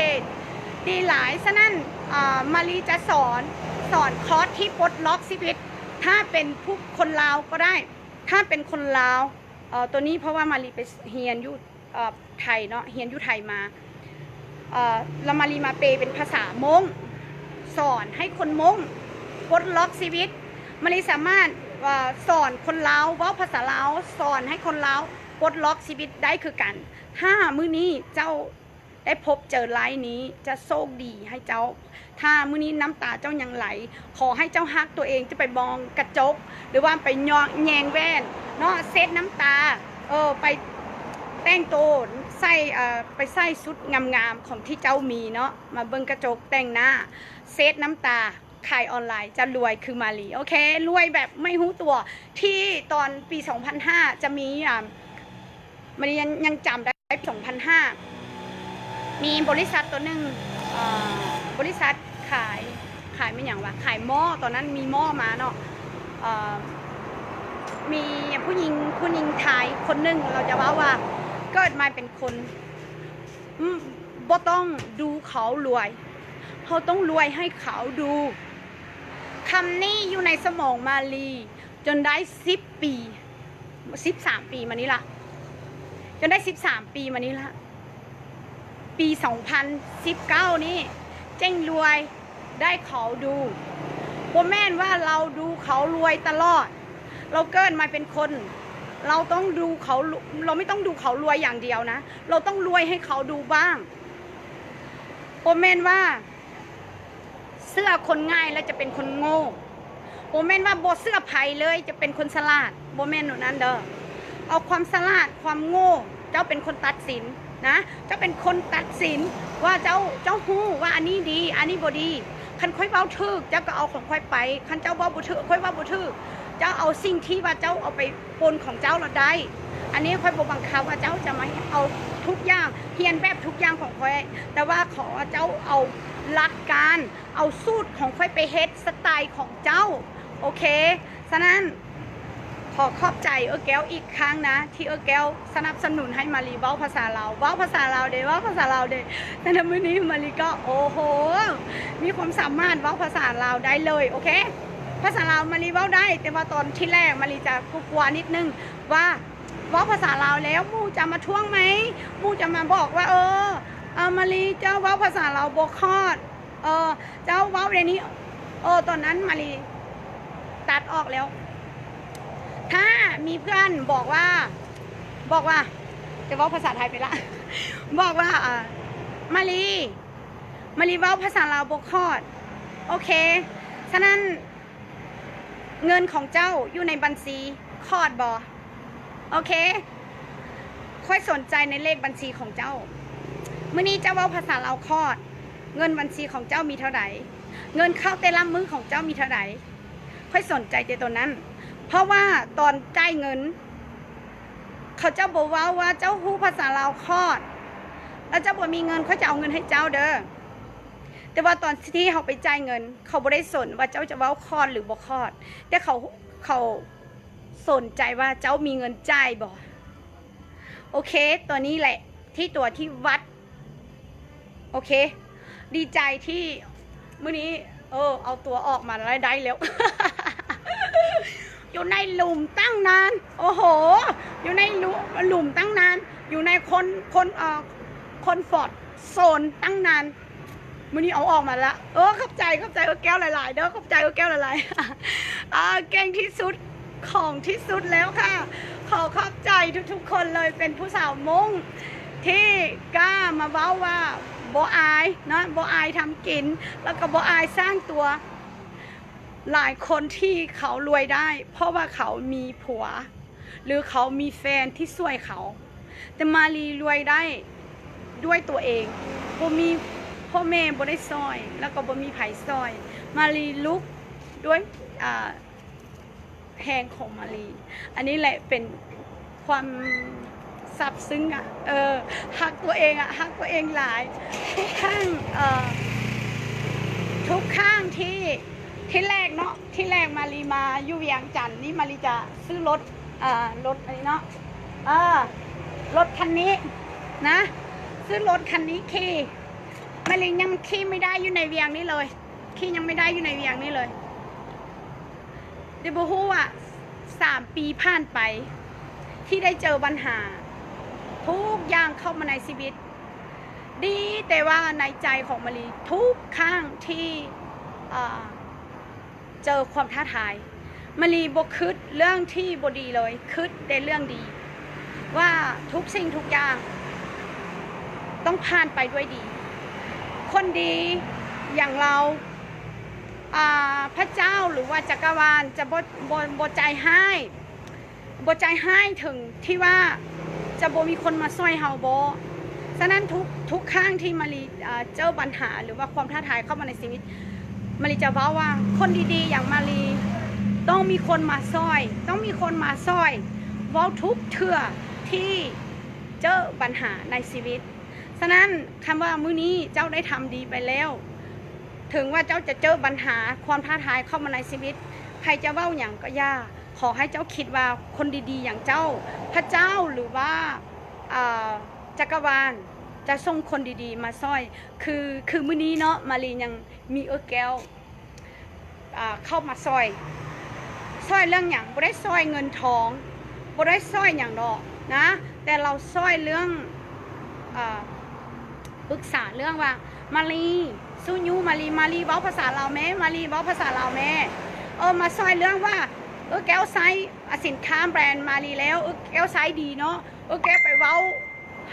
ດີຫຼາຍ. ສະນັ້ນ ອາ ມາລີຈະສອນ ສອນຄອດທີ່ປົດລັອກຊີວິດ ຖ້າເປັນຜູ້ຄົນລາວກໍໄດ້ ຖ້າເປັນຄົນລາວ ເອີ ໂຕນີ້ເພາະວ່າມາລີໄປຮຽນຢູ່ ເອີ ໄທເນາະ ຮຽນຢູ່ໄທມາ ເອີ ແລ້ວມາລີມາແປເປັນພາສາມົ້ງ ສອນໃຫ້ຄົນມົ້ງປົດລັອກຊີວິດ. ມາລີສາມາດ ເອີ ສອນຄົນລາວເວົ້າພາສາລາວ ສອນໃຫ້ຄົນລາວປົດລັອກຊີວິດໄດ້ຄືກັນ. ຖ້າມື້ນີ້ເຈົ້າ ໄດ້ພົບເຈີໄລຟ໌ນີ້ ຈະໂຊກດີໃຫ້ເຈົ້າ. ຖ້າມື້ນີ້ນ້ຳຕາເຈົ້າຍັງໄຫຼ ຂໍໃຫ້ເຈົ້າຮັກຕົວເອງ ຈະໄປມອງກະຈົກ ຫຼືວ່າໄປຍອງ ແຍງແວ່ນເນາະ ເຊັດນ້ຳຕາ ເອີ ໄປແຕ່ງໂຕ ໃສ່ ເອີ ໄປໃສ່ຊຸດງາມໆຂອງທີ່ເຈົ້າມີເນາະ ມາເບິ່ງກະຈົກ ແຕ່ງໜ້າ ເຊັດນ້ຳຕາ ຂາຍອອນລາຍ ຈະລວຍຄືມາລີ ໂອເຄ ລວຍແບບໄມ່ຮູ້ຕົວ. ທີ່ຕອນປີສອງພັນຫ້າ ຈະມີ ອາ ມາລີຍັງ ຍັງຈຳໄດ້ ສອງພັນຫ້າ ມີບໍລິສັດຕົວໜຶ່ງ ເອີ ບໍລິສັດຂາຍ ຂາຍແມ່ນຫຍັງວະ ຂາຍໝໍ້ ຕອນນັ້ນມີໝໍ້ມາເນາະ ເອີ ມີຜູ້ຍິງ ຜູ້ຍິງໄທຄົນໜຶ່ງ ລາວຈະເວົ້າວ່າ ເກີດມາເປັນຄົນ ອືມ ບໍ່ຕ້ອງດູເຂົາລວຍ ເຮົາຕ້ອງລວຍໃຫ້ເຂົາດູ. ຄຳນີ້ຢູ່ໃນສະໝອງມາລີຈົນໄດ້ສິບປີ ສິບສາມປີມານີ້ລະ ຈົນໄດ້ສິບສາມປີມານີ້ລະ. ປີສອງພັນສິບເກົ້ານີ້ ເຈັງລວຍໄດ້ເຂົາດູ. ບໍ່ແມ່ນວ່າເຮົາດູເຂົາລວຍຕະຫຼອດ. ເຮົາເກີດມາເປັນຄົນ ເຮົາຕ້ອງດູເຂົາ ເຮົາບໍ່ຕ້ອງດູເຂົາລວຍຢ່າງດຽວນະ ເຮົາຕ້ອງລວຍໃຫ້ເຂົາດູບ້າງ. ບໍ່ແມ່ນວ່າເຊື່ອຄົນງ່າຍແລ້ວຈະເປັນຄົນໂງ່. ບໍ່ແມ່ນວ່າບໍ່ເຊື່ອໃຜເລີຍຈະເປັນຄົນສະຫຼາດ. ບໍ່ແມ່ນແນວນັ້ນເດີ. ເອົາຄວາມສະຫຼາດ ຄວາມໂງ່ ເຈົ້າເປັນຄົນຕັດສິນນະ. ເຈົ້າເປັນຄົນຕັດສິນວ່າເຈົ້າ ເຈົ້າຮູ້ວ່າອັນນີ້ດີ ອັນນີ້ບໍ່ດີ. ຄັນຂ້ອຍເວົ້າຖືກ ເຈົ້າກໍເອົາຂອງຂ້ອຍໄປ. ຄັນເຈົ້າເວົ້າບໍ່ຖືກ ຂ້ອຍເວົ້າບໍ່ຖືກ ເຈົ້າເອົາສິ່ງທີ່ວ່າເຈົ້າເອົາໄປປົນຂອງເຈົ້າລະໄດ້. ອັນນີ້ຂ້ອຍບໍ່ບັງຄັບວ່າເຈົ້າຈະມາເອົາທຸກຢ່າງ ຮຽນແບບທຸກຢ່າງຂອງຂ້ອຍ ແຕ່ວ່າຂໍວ່າເຈົ້າເອົາຫຼັກການ ເອົາສູດຂອງຂ້ອຍໄປເຮັດສະໄຕຂອງເຈົ້າ ໂອເຄ. ສະນັ້ນ ຂໍຂອບໃຈເອື້ອຍແກ້ວອີກຄັ້ງນະ ທີ່ເອື້ອຍແກ້ວສະໜັບສະໜູນໃຫ້ມາລີເວົ້າພາສາລາວ ເວົ້າພາສາລາວເດ ເວົ້າພາສາລາວເດ. ສະນັ້ນມື້ນີ້ມາລີກໍ ໂອ້ໂຫ ມີຄວາມສາມາດເວົ້າພາສາລາວໄດ້ເລີຍ ໂອເຄ. ພາສາລາວມາລີເວົ້າໄດ້ ແຕ່ວ່າຕອນທີແລກມາລີຈະກົວໆນິດໜຶ່ງວ່າ ເວົ້າພາສາລາວແລ້ວ ໝູ່ຈະມາທ້ວງໄໝ? ໝູ່ຈະມາບອກວ່າ ເອີ ເອີ ມາລີ ເຈົ້າເວົ້າພາສາລາວບໍ່ຄອດ ເອີ ເຈົ້າເວົ້າແນວນີ້ ເອີ ຕອນນັ້ນມາລີຕັດອອກແລ້ວ. ຖ້າມີເພື່ອນບອກວ່າ ບອກວ່າ ຈະເວົ້າພາສາໄທໄປລະ ບອກວ່າ ເອີ ມາລີ ມາລີເວົ້າພາສາລາວບໍ່ຄອດ ໂອເຄ. ສະນັ້ນ ເງິນຂອງເຈົ້າຢູ່ໃນບັນຊີຄອດບໍ່? ໂອເຄ ຂ້ອຍສົນໃຈໃນເລກບັນຊີຂອງເຈົ້າ. ມື້ນີ້ເຈົ້າເວົ້າພາສາລາວຄອດ ເງິນບັນຊີຂອງເຈົ້າມີເທົ່າໃດ? ເງິນເຂົ້າແຕ່ລະມື້ຂອງເຈົ້າມີເທົ່າໃດ? ຂ້ອຍສົນໃຈແຕ່ໂຕນັ້ນ ເພາະວ່າຕອນຈ່າຍເງິນ ເຂົາເຈົ້າບໍ່ເວົ້າວ່າເຈົ້າຮູ້ພາສາລາວຄອດ ແລ້ວເຈົ້າບໍ່ມີເງິນ ຂ້ອຍຈະເອົາເງິນໃຫ້ເຈົ້າເດີ. ແຕ່ວ່າຕອນທີ່ເຮົາໄປຈ່າຍເງິນ ເຂົາບໍ່ໄດ້ສົນວ່າເຈົ້າຈະເວົ້າຄອດຫຼືບໍ່ຄອດ ແຕ່ເຂົາ ເຂົາສົນໃຈວ່າເຈົ້າມີເງິນຈ່າຍບໍ່? ໂອເຄ ຕົວນີ້ແຫຼະ ທີ່ຕົວທີ່ວັດ ໂອເຄ ດີໃຈທີ່ມື້ນີ້ ເອີ ເອົາຕົວອອກມາໄດ້ ໄດ້ແລ້ວ ຢູ່ໃນຫຼຸມຕັ້ງນານ ໂອ້ໂຫ ຢູ່ໃນຫຼຸມ ຫຼຸມຕັ້ງນານ ຢູ່ໃນຄົນ ຄົນ ເອີ ຄອມຟອດໂຊນຕັ້ງນານ ມື້ນີ້ເອົາອອກມາລະ ເອີ ຂອບໃຈ ຂອບໃຈເອື້ອຍແກ້ວຫຼາຍໆເດີ ຂອບໃຈເອື້ອຍແກ້ວຫຼາຍໆ ອ່າ ເກັ່ງທີ່ສຸດ ຂອງທີ່ສຸດແລ້ວຄ່ະ ຂໍຂອບໃຈທຸກໆຄົນເລີຍ ເປັນຜູ້ສາວມົ້ງທີ່ກ້າມາເວົ້າວ່າບໍ່ອາຍເນາະ ບໍ່ອາຍທຳກິນ ແລ້ວກໍບໍ່ອາຍສ້າງຕົວ. ຫຼາຍຄົນທີ່ເຂົາລວຍໄດ້ ເພາະວ່າເຂົາມີຜົວ ຫຼື ເຂົາມີແຟນທີ່ຊ່ວຍເຂົາ ແຕ່ມາລີລວຍໄດ້ດ້ວຍຕົວເອງ ບໍ່ມີ ພໍ່ແມ່ບໍ່ໄດ້ຊ່ອຍ ແລ້ວກໍບໍ່ມີໃຜຊ່ອຍ ມາລີລຸກດ້ວຍ ອ່າ ແຮງຂອງມາລີ ອັນນີ້ແຫຼະເປັນຄວາມຊາບຊຶ້ງອະ ເອີ ຮັກຕົວເອງອະ ຮັກຕົວເອງຫຼາຍ ທຸກຄັ້ງ ເອີ ທຸກຄັ້ງທີ່ ທີແລກເນາະ ທີແລກມາລີມາຢູ່ວຽງຈັນນີ້ ມາລີຈະຊື້ລົດ ເອີ ລົດອັນນີ້ເນາະ ເອີ ລົດຄັນນີ້ນະ ຊື້ລົດຄັນນີ້ຂີ່ ມາລີຍັງຂີ່ໄມ່ໄດ້ຢູ່ໃນວຽງນີ້ເລີຍ ຂີ່ຍັງໄມ່ໄດ້ຢູ່ໃນວຽງນີ້ເລີຍ ແຕ່ບໍ່ຮູ້ວ່າສາມປີຜ່ານໄປ ທີ່ໄດ້ເຈີບັນຫາ ທຸກຢ່າງເຂົ້າມາໃນຊີວິດ ດີແຕ່ວ່າໃນໃຈຂອງມາລີ ທຸກຄັ້ງທີ່ ເອີ ເຈີຄວາມທ້າທາຍ ມາລີບໍ່ຄິດເລື່ອງທີ່ບໍ່ດີເລີຍ ຄິດແຕ່ເລື່ອງດີ ວ່າທຸກສິ່ງທຸກຢ່າງຕ້ອງຜ່ານໄປດ້ວຍດີ ຄົນດີຢ່າງເຮົາ ອ່າ ພະເຈົ້າ ຫຼືວ່າຈັກກະວານຈະບໍ່ ບໍ່ ບໍ່ໃຈຮ້າຍ ບໍ່ໃຈຮ້າຍເຖິງທີ່ວ່າຈະບໍ່ມີຄົນມາຊ່ອຍເຮົາບໍ່? ສະນັ້ນທຸກ ທຸກຄັ້ງທີ່ມາລີ ເອີ ເຈີບັນຫາ ຫຼືວ່າຄວາມທ້າທາຍເຂົ້າມາໃນຊີວິດ ມາລີຈະເວົ້າວ່າ ຄົນດີໆຢ່າງມາລີຕ້ອງມີຄົນມາຊ່ອຍ ຕ້ອງມີຄົນມາຊ່ອຍ ເວົ້າທຸກເທື່ອທີ່ເຈີບັນຫາໃນຊີວິດ. ສະນັ້ນ ຄຳວ່າມື້ນີ້ເຈົ້າໄດ້ທຳດີໄປແລ້ວ ເຖິງວ່າເຈົ້າຈະເຈີບັນຫາ ຄວາມທ້າທາຍເຂົ້າມາໃນຊີວິດ ໃຜຈະເວົ້າຫຍັງກໍຢ່າ ຂໍໃຫ້ເຈົ້າຄິດວ່າຄົນດີໆຢ່າງເຈົ້າ ພະເຈົ້າ ຫຼືວ່າ ອ່າ ຈັກກະວານຈະສົ່ງຄົນດີໆມາຊ່ອຍ ຄື ຄືມື້ນີ້ເນາະ ມາລີຍັງມີເອື້ອຍແກ້ວ ອ່າ ເຂົ້າມາຊ່ອຍ ຊ່ອຍເລື່ອງຫຍັງ? ບໍ່ໄດ້ຊ່ອຍເງິນທອງ ບໍ່ໄດ້ຊ່ອຍຫຍັງດອກນະ ແຕ່ລາວຊ່ອຍເລື່ອງ ອ່າ ປຶກສາເລື່ອງວ່າ ມາລີ ສູ້ຢູ່ ມາລີ ມາລີເວົ້າພາສາລາວແມ້ ມາລີເວົ້າພາສາລາວແມ້ ເອີ ມາຊ່ອຍເລື່ອງວ່າ ເອື້ອຍແກ້ວໃຊ້ ອາ ສິນຄ້າແບຣນມາລີແລ້ວ ເອື້ອຍແກ້ວໃຊ້ດີເນາະ ເອື້ອຍແກ້ວໄປເວົ້າ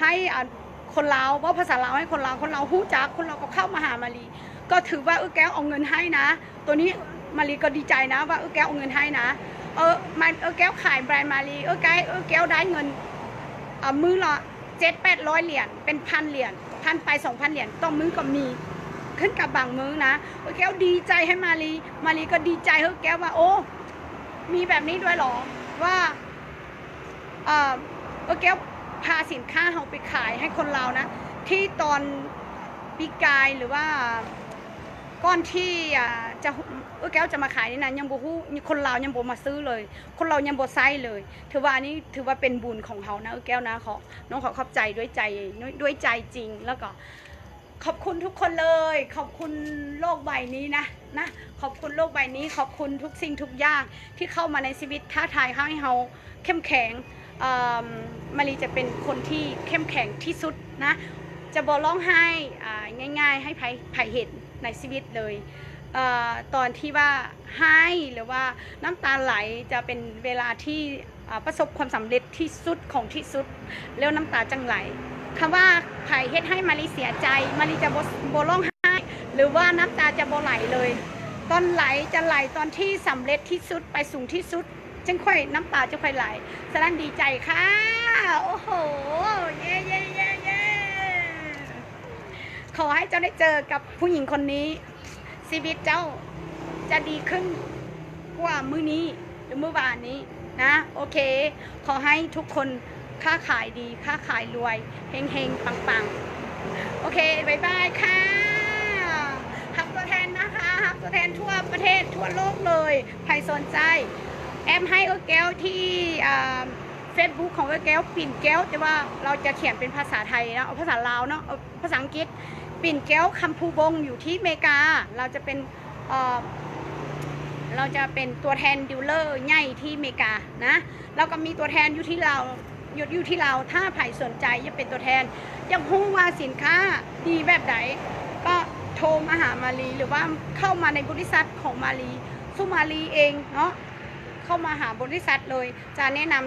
ໃຫ້ ອັນ ຄົນລາວ ເວົ້າພາສາລາວໃຫ້ຄົນລາວ ຄົນລາວຮູ້ຈັກ ຄົນລາວກໍເຂົ້າມາຫາມາລີ ກໍຖືວ່າເອື້ອຍແກ້ວເອົາເງິນໃຫ້ນະ ໂຕນີ້ມາລີກໍດີໃຈນະວ່າເອື້ອຍແກ້ວເອົາເງິນໃຫ້ນະ ເອີ ມາ ເອື້ອຍແກ້ວຂາຍແບຣນມາລີ ເອື້ອຍແກ້ວ ເອື້ອຍແກ້ວໄດ້ເງິນ ອ່າ ມື້ລະ ເຈັດແປດຮ້ອຍຫຼຽນ ເປັນພັນຫຼຽນ ພັນປາຍສອງພັນຫຼຽນ ຕໍ່ມື້ກໍມີ ຂຶ້ນກັບບາງມື້ນະ ເອື້ອຍແກ້ວດີໃຈໃຫ້ມາລີ ມາລີກໍດີໃຈເອື້ອຍແກ້ວວ່າ ໂອ້ ມີແບບນີ້ດ້ວຍເຫລອ ວ່າ ເອີ ເອື້ອຍແກ້ວພາສິນຄ້າເຮົາໄປຂາຍໃຫ້ຄົນລາວນະ ທີ່ຕອນປີກາຍ ຫຼືວ່າກ່ອນທີ່ ອ່າ ຈະ ເອື້ອຍແກ້ວຈະມາຂາຍນີ້ນະ ຍັງບໍ່ຮູ້ ຄົນລາວຍັງບໍ່ມາຊື້ເລີຍ ຄົນລາວຍັງບໍ່ໃຊ້ເລີຍ ຖືວ່າອັນນີ້ຖືວ່າເປັນບຸນຂອງເຮົານະ ເອື້ອຍແກ້ວນະ ຂໍ ນ້ອງຂໍຂອບໃຈດ້ວຍໃຈ ດ້ວຍໃຈຈິງ ແລ້ວກໍ ຂອບຄຸນທຸກຄົນເລີຍ ຂອບຄຸນໂລກໃບນີ້ນະ ນະ ຂອບຄຸນໂລກໃບນີ້ ຂອບຄຸນທຸກສິ່ງທຸກຢ່າງທີ່ເຂົ້າມາໃນຊີວິດ ທ້າທາຍເຮົາ ໃຫ້ເຮົາເຂັ້ມແຂງ ເອີ່ມ ມາລີຈະເປັນຄົນທີ່ເຂັ້ມແຂງທີ່ສຸດນະ ຈະບໍ່ຮ້ອງໄຫ້ ອ່າ ງ່າຍໆໃຫ້ໃຜ ໃຜເຫັນໃນຊີວິດເລີຍ ເອີ່ ຕອນທີ່ວ່າຮ້າຍ ຫຼືວ່ານ້ຳຕາໄຫຼ ຈະເປັນເວລາທີ່ ອ່າ ປະສົບຄວາມສຳເລັດທີ່ສຸດຂອງທີ່ສຸດ ແລ້ວນ້ຳຕາຈັ່ງໄຫຼ. ຄຳວ່າໃຜເຮັດໃຫ້ມາລີເສຍໃຈ ມາລີຈະບໍ່ ບໍ່ຮ້ອງໄຫ້ ຫຼືວ່ານ້ຳຕາຈະບໍ່ໄຫຼເລີຍ. ຕອນໄຫຼຈະໄຫຼຕອນທີ່ສຳເລັດທີ່ສຸດ ໄປສູງທີ່ສຸດ ຈຶ່ງຄ່ອຍ ນ້ຳຕາຈຶ່ງຄ່ອຍໄຫຼ. ສະນັ້ນດີໃຈຄ່ະ. ໂອ້ໂຫ ເຢ້ ເຢ້ ເຢ້ ເຢ້. ຂໍໃຫ້ເຈົ້າໄດ້ເຈີກັບຜູ້ຍິງຄົນນີ້ ຊີວິດເຈົ້າຈະດີຂຶ້ນກວ່າມື້ນີ້ ຫຼື ມື້ວານນີ້ນະ. ໂອເຄ ຂໍໃຫ້ທຸກຄົນຄ້າຂາຍດີ ຄ້າຂາຍລວຍ ເຮັງໆ ປັງໆ. ໂອເຄ ບາຍບາຍຄ່ະ. ຮັບຕົວແທນນະຄະ ຮັບຕົວແທນທົ່ວປະເທດ ທົ່ວໂລກເລີຍ. ໃຜສົນໃຈ ແອັດໃຫ້ເອື້ອຍແກ້ວທີ່ ອ່າ Facebook ຂອງເອື້ອຍແກ້ວ ປິ່ນແກ້ວ ແຕ່ວ່າເຮົາຈະຂຽນເປັນພາສາໄທເນາະ ເອົາພາສາລາວເນາະ ເອົາພາສາອັງກິດ ປິ່ນແກ້ວ ຄຳພູວົງ ຢູ່ທີ່ເມກາ. ເຮົາຈະເປັນ ເອີ ເຮົາຈະເປັນຕົວແທນດີລເລີໃຫຍ່ທີ່ເມການະ ແລ້ວກໍມີຕົວແທນຢູ່ທີ່ລາວ ຢູ່ ຢູ່ທີ່ລາວ. ຖ້າໃຜສົນໃຈຢາກເປັນຕົວແທນ ຢາກຮູ້ວ່າສິນຄ້າດີແບບໃດ ກໍໂທມາຫາມາລີ ຫຼືວ່າເຂົ້າມາໃນບໍລິສັດຂອງມາລີ ສຸມາລີເອງເນາະ ເຂົ້າມາຫາບໍລິສັດເລີຍ ຈະແນະນຳ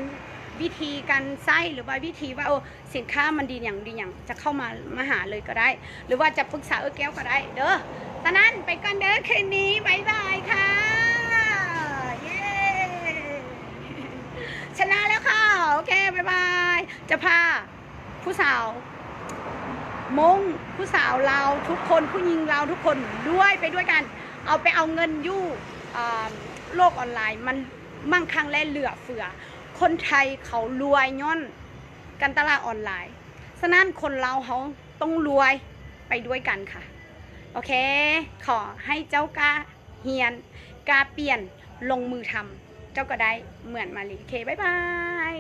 ວິທີການໃຊ້ ຫຼືວ່າວິທີວ່າ ເອີ ສິນຄ້າມັນດີຫຍັງ ດີຫຍັງ ຈະເຂົ້າມາ ມາຫາເລີຍກໍໄດ້ ຫຼືວ່າຈະປຶກສາເອື້ອຍແກ້ວກໍໄດ້ເດີ. ສະນັ້ນໄປກ່ອນເດີ ຄືນນີ້ ບາຍບາຍຄ່ະ ເຢ້ ຊະນະແລ້ວຄ່ະ ໂອເຄ ບາຍບາຍ. ຈະພາຜູ້ສາວມົ້ງ ຜູ້ສາວລາວທຸກຄົນ ຜູ້ຍິງລາວທຸກຄົນລວຍໄປດ້ວຍກັນ ເອົາໄປເອົາເງິນຢູ່ ເອີ ໂລກອອນລາຍ ມັນມັ່ງຄັ່ງ ແລະ ເຫຼືອເຟືອ. ຄົນໄທເຂົາລວຍຍ້ອນການຕະຫຼາດອອນລາຍ. ສະນັ້ນຄົນລາວເຮົາຕ້ອງລວຍໄປດ້ວຍກັນຄ່ະ. ໂອເຄ ຂໍໃຫ້ເຈົ້າກ້າຮຽນ ກ້າປ່ຽນ ລົງມືທຳ ເຈົ້າກໍໄດ້ເໝືອນມາລີ. ໂອເຄ ບາຍບາຍ.